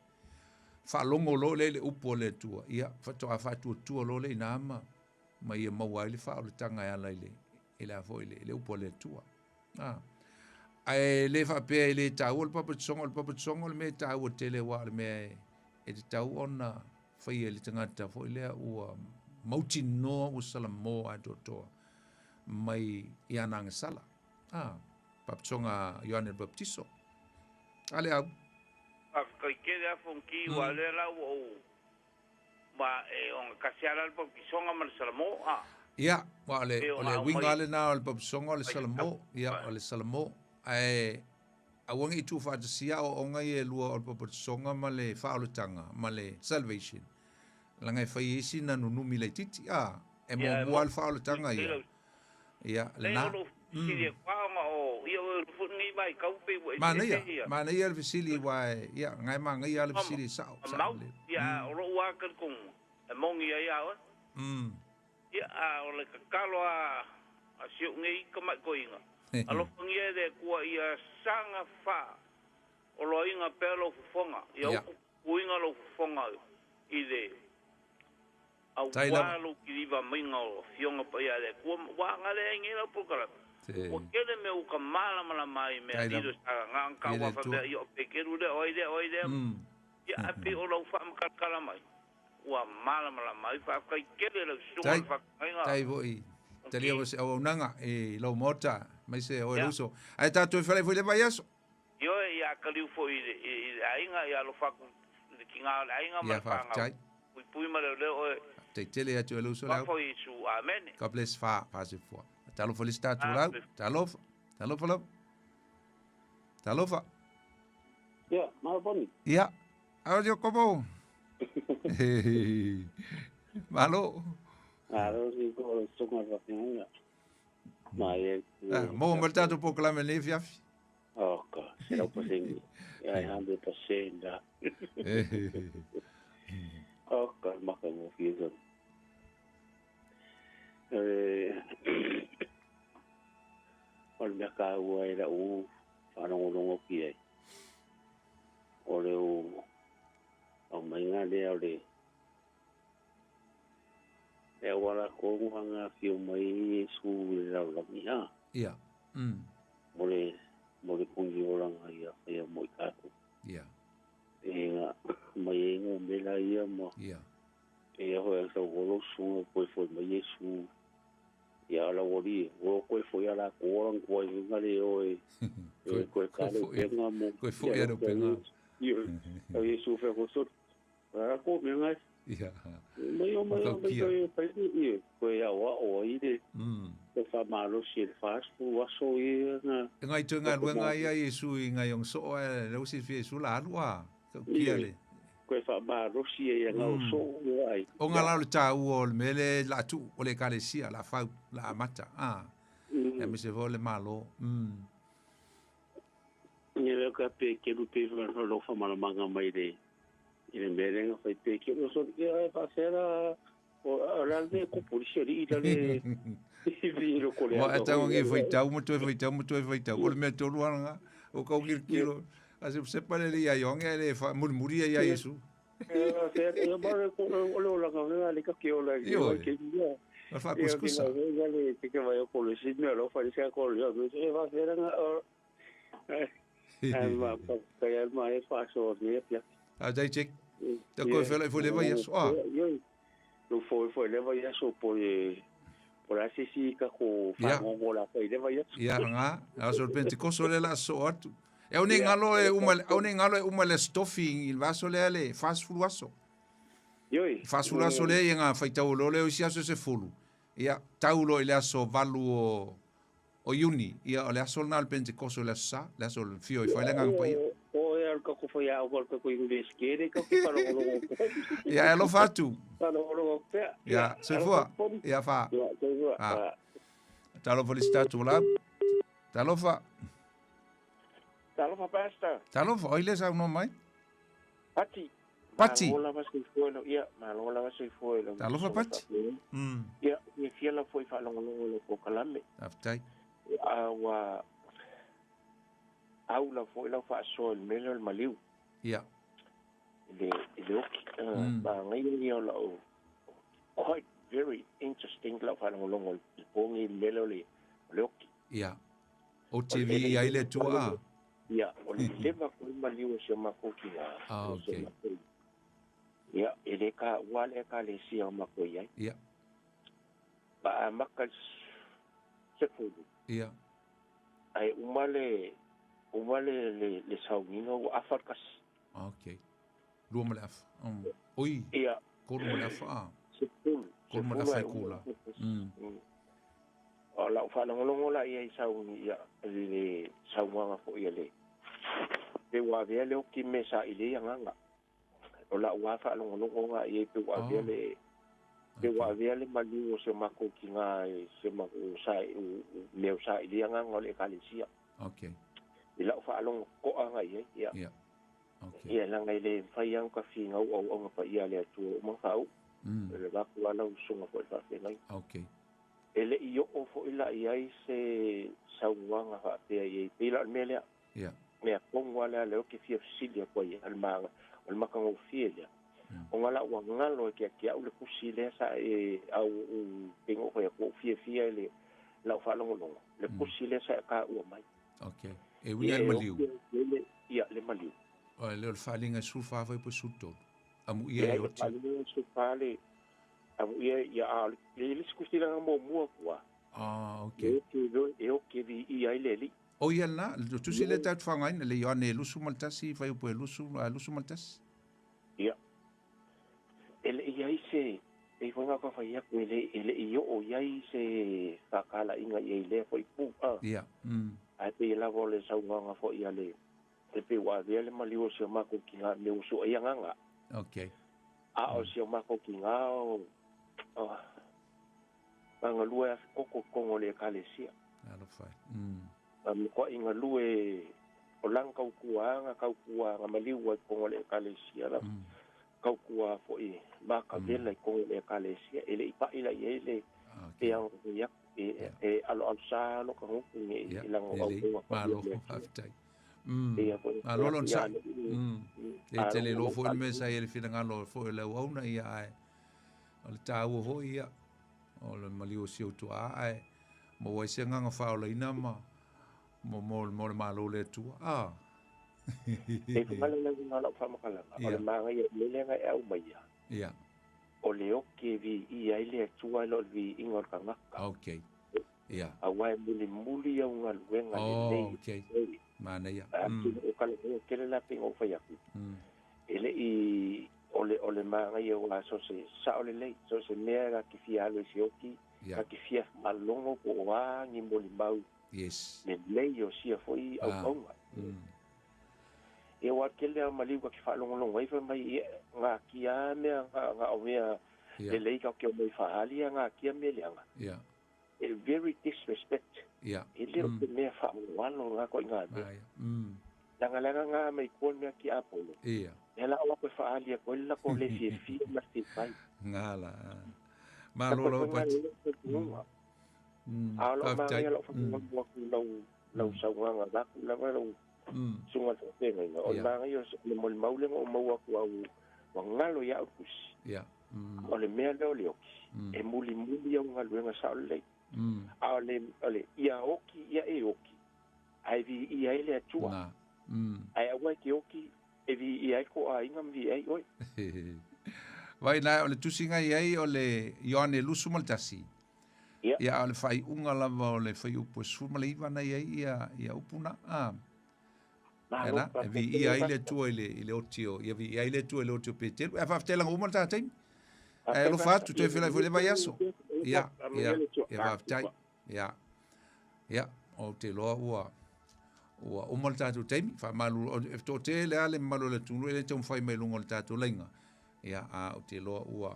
Faalogo loa lea i le upu a le Atua, ia, faatoa faatuatua loa lea i ina ma, ma ia maua ai le faaolataga e ala i le, i le a foi, i le upu a le Atua. A. Ae le faapea e le taua le papatisoga, o le papatisoga o le mea e taua tele aua o le mea e, e tatau ona faia e le tagata foi lea ua mautinoa ua salamo atoatoa mai i ana agasala. A, papatisoga a Ioane le Papatiso. A le au. Faafetai tele a Fonoti, aua lea la ua ou Ma e ogatasi lava la le pautisoga ma le salamo, a. Ia, aua o le, Pei o ona le uiga aumai lava lena o le pautisoga o le ai salamo, ia, o le salamo. Ae aua ne i tuufaatasia aoaoga ia e lua o le paupatisoga ma le faaolataga ma le salvation, leaga e fai ai sina nunumi laitiiti, a, e Ia, e muamua lava le faaolataga mo, ia, ia, Lea lena. o lou fesili atu lava ona o ia oe foi lenei vaitau pei ua Manaia, eseese ia. manaia le fesili aua e, ia, na e manaia lava le Mama, fesili e sao, ma sao mau, lelei. ia o lou lava talitonuga, e moni ai a oe. Ia, a o le tatalo a a si ou nei tamai toeaina, alofagia e le Atua ia saga fa oloaina pea lou fofoga, ia Ia. upu puipuiga lou fofoga i le Tai Aua lava. lou kiliva maiga o Afioga Paia a le Atua, ua gale ai nei lau polokalame. Te. Ua tele mea ua ka malamalama ai i mea Tai lilo lava. sa na ona I le tau Atua. faapea, ia o Pekeru lea, o ai lea, o ai lea. Ia, ae pei o lau faamakatakala mai, ua malamalama ai. Faafetai tele i lau susuga Tai. le faafetaiga. Tai foi. Talia Fonoti. foi se auaunaga i lou Maota, aemaise oe Ia. le uso. Ae tatou e falai foi i le vaiaso. Ioe, ia kaliu foi i le, i le aiga, ia alofa atu i le tiga o le aiga ma Ia, le fanau. faafetai. Puipui ma leoleo oe. Faafetai tele ia te oe le uso Leau. Fafo Iesu. Amene. God bless fa fasoifua. Talofa le isi tatou lau. Talofa. Talofa lava. Talofa. Ia, malo Boni. Ia. Ao Iakopo. Malo. Malo si ko le sunga le whakinga. Ma e. Ah, mo mo le tatou polokalame nei fiafi. Oh, ka, 100%. Ia, 100% la. Oh, ka, maka mo fia son. O le mea kāua e lau whaalongolongo ki ai. O le o au mainga lea o le le auala tonu na afio mai ai Iesu i le lalolagi ha. Ia. Mo le mo le puni olaga ia faia mo i tatou. Ia. E nga mai ai numera ia ma. Ia. E ia hoi a sau olo usuga koe foi mai Iesu. Ia ala ua li ua koe foi ala ko ola koe nga le oe. E koe ka le penga mo. Koe foi ala penga. Ia. Au Iesu fe ko so. A ko me ngai. Ia. Mai o mai o mai koe pai ia koe au a o ai le. Ko fa malosi e le fasfu aso ia na. E ngai toe galuega ia Iesu i ngai ong soo ae le usi fia Iesu la alu a. Kia le. Koe fa malosi e ia ngau soo ia ai. O nga la o le tāua o le mea le la tu o le ekalesia la fau la amata a. Ia me se fo le malo. Ia leo ka pe kelu pe fa lo fa malamanga mai le i le mea lea na fai pe kelu so ia e fa fera o la le ko polisi ali i le i lo ko le Wa e tango ngi faitau mo toe faitau mo toe faitau o le mea tolu ana o kau kilokilo a se se pale le ia ionge le fa mulimuli ia Iesu. E fa ma le ko o le ola nga le ka ke ola ke ke ia. O fa kuskusa. Ia le ke ke vai o polisi me lo fa se ko le e fa fera nga ai ma pa ia ma e fa so ni pia. A dai check. Ta koe fela i fo leva ia so. Ah. Lo fo fo leva ia so po e po la se si ka ko fa ngo la fo leva ia. Ia nga, a so Pentecosto le la so atu. E au nei ngalo e uma au nei ngalo e uma le stofi i le vaso lea le 40 aso. Ioi. 40 aso lea ia nga faitau o leo isi aso se fulu. Ia tau lo i le aso 8 o Iuni, ia o le aso lena o le Pentekoso le aso sa, le aso o le fio i whai le nganga paia. O e al ka ko whai au ka ko universikere ka ko wharongolongo. Ia e alofa atu. Wharongolongo pea. Ia, soifua. Ia wha. Ia, soifua. Ah. Talofa le sitatu lau. Talofa. Talofa, Pastor. Talofa, oi le sau no mai. Pati. Pati. Malo lava soifua lau, ia, malo lava soifua lau. Talofa Pati. Ia, ia fia la foi faalogologo le polokalame. Faafetai. A ua au la foi lau faasoa i le mea lea o le maliu. Ia. I le, i le oki. Magaia ia o lau, quite very interesting lau faalogologo i le po nei i le mea lea o le, o le oki. Ia. O TV i ai le Atua a? Ia, o le leva koe maliu o si o makou tina. Ah, okay. Ia, e le ka ua le ekalesia o makou i ai. Ia. Pa a maka se fulu. Ia. Ai uma le, uma le, le, le sauniga ua afa le kasi. Ah, okay. Lua ma le afa. Oi. Ia. Kolu ma le afa a. Se fulu. Kolu ma le afa i kula. O lau faalogologo la i ai sauni ia le saunoaga foi a le pe ua avea le oki me sa i le agaga. O lau lava faalogologo ga i ai pe ua avea le pe ua avea le maliu o se makou tiga e se makou sa mea o sa i le agaga o le ekalesia. Okay. I lau faalogo totoa ga i ai ia. Ia. Okay. Ia leaga e le mafai lava ona tafiga auauauga paia a le Atua ua uma ona faauu. O le vaku lava lau usuga foi i le faafeagai. Okay. E le i oo foi la i ai se saunoaga faapea i ai, pei la o le mea lea. Ia. Mea tonu lava lea lea ou te fia fesili atu ai, o le ma, o le matagofie lea. Ona la ua galo e te ake au le tusi lea sa e au u pei na ou fai atu, ua ou fiafia i le lau faalogologo, le tusi lea sa e taua mai. Okay. E uiga i le maliu. Ia, le maliu. O le o le faaaliga e 14 foi po o 13. Amuia e oti. Leai, o le faaaliga e 14 le Amuia ia a o le le isi tusilaga muamua atu a. Ah, okay. E oki e viia ai le Alii. O ia lena, le tusi lea tatou te faaaogaina, le Ioane 21, fuaiupu e 21. Ia. E le i ai se. Pei foi na fai atu e le'i oo i ai se faatala'iga i ai i lea foi itu a. Ia. Ae pei lava o le saunoaga foi a le e pei ua avea le maliu o si o matou tina i mea ua sue ai agaga. Okay. A o si o matou tina o na galue afe koko i totonu o le Ekalesia. Alofa e. Na matuai galue o lana tautua na tautua na maliu ai i totonu o le Ekalesia na tautua foi matavela i totonu o le Ekalesia. E le i pai la i ai le pei lava ona fai atu, e aloalosa lota gutu i lana auaunaga paia i le Atua. Faafetai. Malo le onosai. E te le iloa foi le mea sa i ai le finagalo foi o le auauna, ia ae o le taua foi ia o le maliu o si ou tuaa ae maua ai se agaga faaolaina ma mo mo le Malo o le Atua. Ah. E fai le uiga o lau faamatalaga, o le manaia o le mea lea na e aumaia, o le oki e viia ai le Atua i lo le viiga o le tagata. Okay. Ia. Aua e mulimuli au galuega lelei. Oh, okay. Manaia. O talanoa tele la pei ona ou fai atu, e le i o le o le manaia aua so o se sao lelei, so o se mea na te fia alu i se oki, na te fia faalogo po o a ni molimau lelei o sia foi auauna. Ia aua o le tele lava o maliu ta te faalogologo ai fai mai ia natia lava mea na o mea lelei tatou te omai e faaali a natia mea leaga. E very disrespect. E le o se mea faaaloalo lena ituaiga mea. Leaga leaga na mai tua le mea tiapolo. Lea la o atu e faaali atu ai le latou le fiafia ma le fifai. Gala. Malo lava Pati. A o lou manaia lau faalogologo atu i lau lau saunoaga vaeatu lava lau susuga i le faafeagaiga. O le manaia o le molimau lea na ou maua atu au ua galo ia au le tusi. O le mea lea o le oki, e mulimuli au galuega sao lelei. A o le, o le ia oki ia e oki, ae viia ai le Atua. Ae aua e te oki e viia ai ko aiga ma viia ai oe. Vai la o le tusiga i ai o le Ioane 21. Ia, a o le faaiuga lava o le fuaiupu e 19 na i ai ia, ia upu na. A. Ela, e viia ai le Atua i le, i le oti o, ia viia ai le Atua i le oti o Petelu. E faafetai laga uma le ta taimi. Ae alofa atu, toe feiloai foi le vaiaso. Ia, ia, ia faafetai. Ia, ia, ou te iloa ua, ua uma le tatou taimi. Faamalu, e toatele lava le mamalu o le atunuu e le taumafai mai i luga o le tatou laina. Ia, a ou te iloa ua,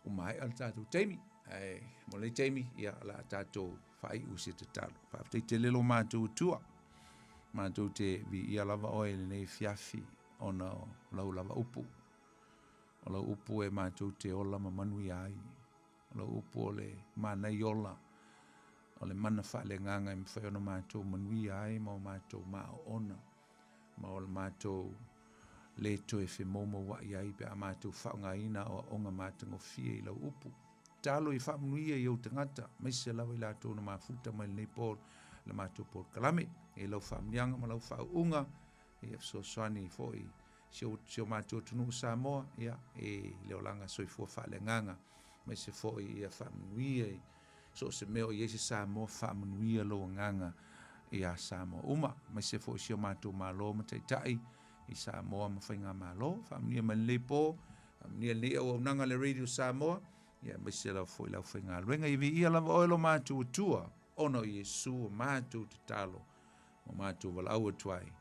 ua maea le tatou taimi. Ae mo lenei taimi, ia, o le a tatou faaiu i se tatalo. Faafetai tele lo matou Atua. Matou te viia lava oe i lenei afiafi ona o lau lava upu. O lau upu e matou te ola ma manuia ai. O lau upu o le manai ola, o le mana faaleagaga e mafai ona matou manuia ai ma o matou maaoona, ma o le matou le toe femoumoua'i ai pe a matou faaaogaina aoaoga matagofie i lau upu. Tatalo ia faamanuia i ou tagata, aemaise lava i latou na mafuta mai lenei po le matou polokalame. I lau faamanuiaga ma lau faauuga, ia fesoasoani foi si o, si o matou atunuu Samoa, ia, i le olaga soifua faaleagaga, aemaise foi ia faamanuia i so o se mea o i ai se Samoa, faamanuia lou agaga iā Samoa uma, aemaise foi si o matou Malo ma Taitai i Samoa ma Faigamalo. Faamanuia mai lenei po, faamanuia lenei auaunaga a le Radio Samoa, ia aemaise lava foi le aufaigaluega. Ia viia lava oe lo matou Atua, ona o Iesu o matou tatalo ma matou valaau atu ai.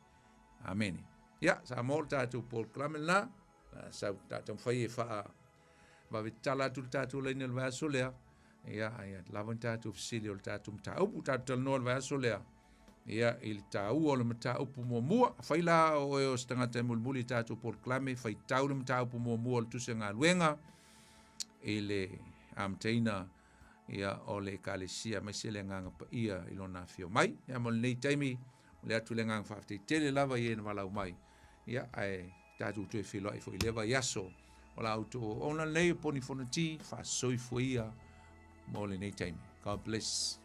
Amene. Ia, Samoa o le tatou polokalame lena, sau taumafai e faa vave tatala atu le tatou laina i le vaiaso lea. Ia, ia lava ni tatou fesili o le tatou mataupu, tatou talanoa i le vaiaso lea. Ia, i le taua o le mataupu muamua. Afai la o oe o se tagata e mulimuli i tatou polokalame, faitau le mataupu muamua o le Tusi a Galuega i le amataina ia, o le Ekalesia, aemaise le Agaga Paia i Lona afio mai. Ia, mo lenei taimi, momoli atu le agaga faafetai tele lava i e na valaau mai. Ia, ae tatou toe feiloai foi i lea vaiaso. O la outou auauna lenei o Poni Fonoti, faasoifua ia mo lenei taimi. God bless.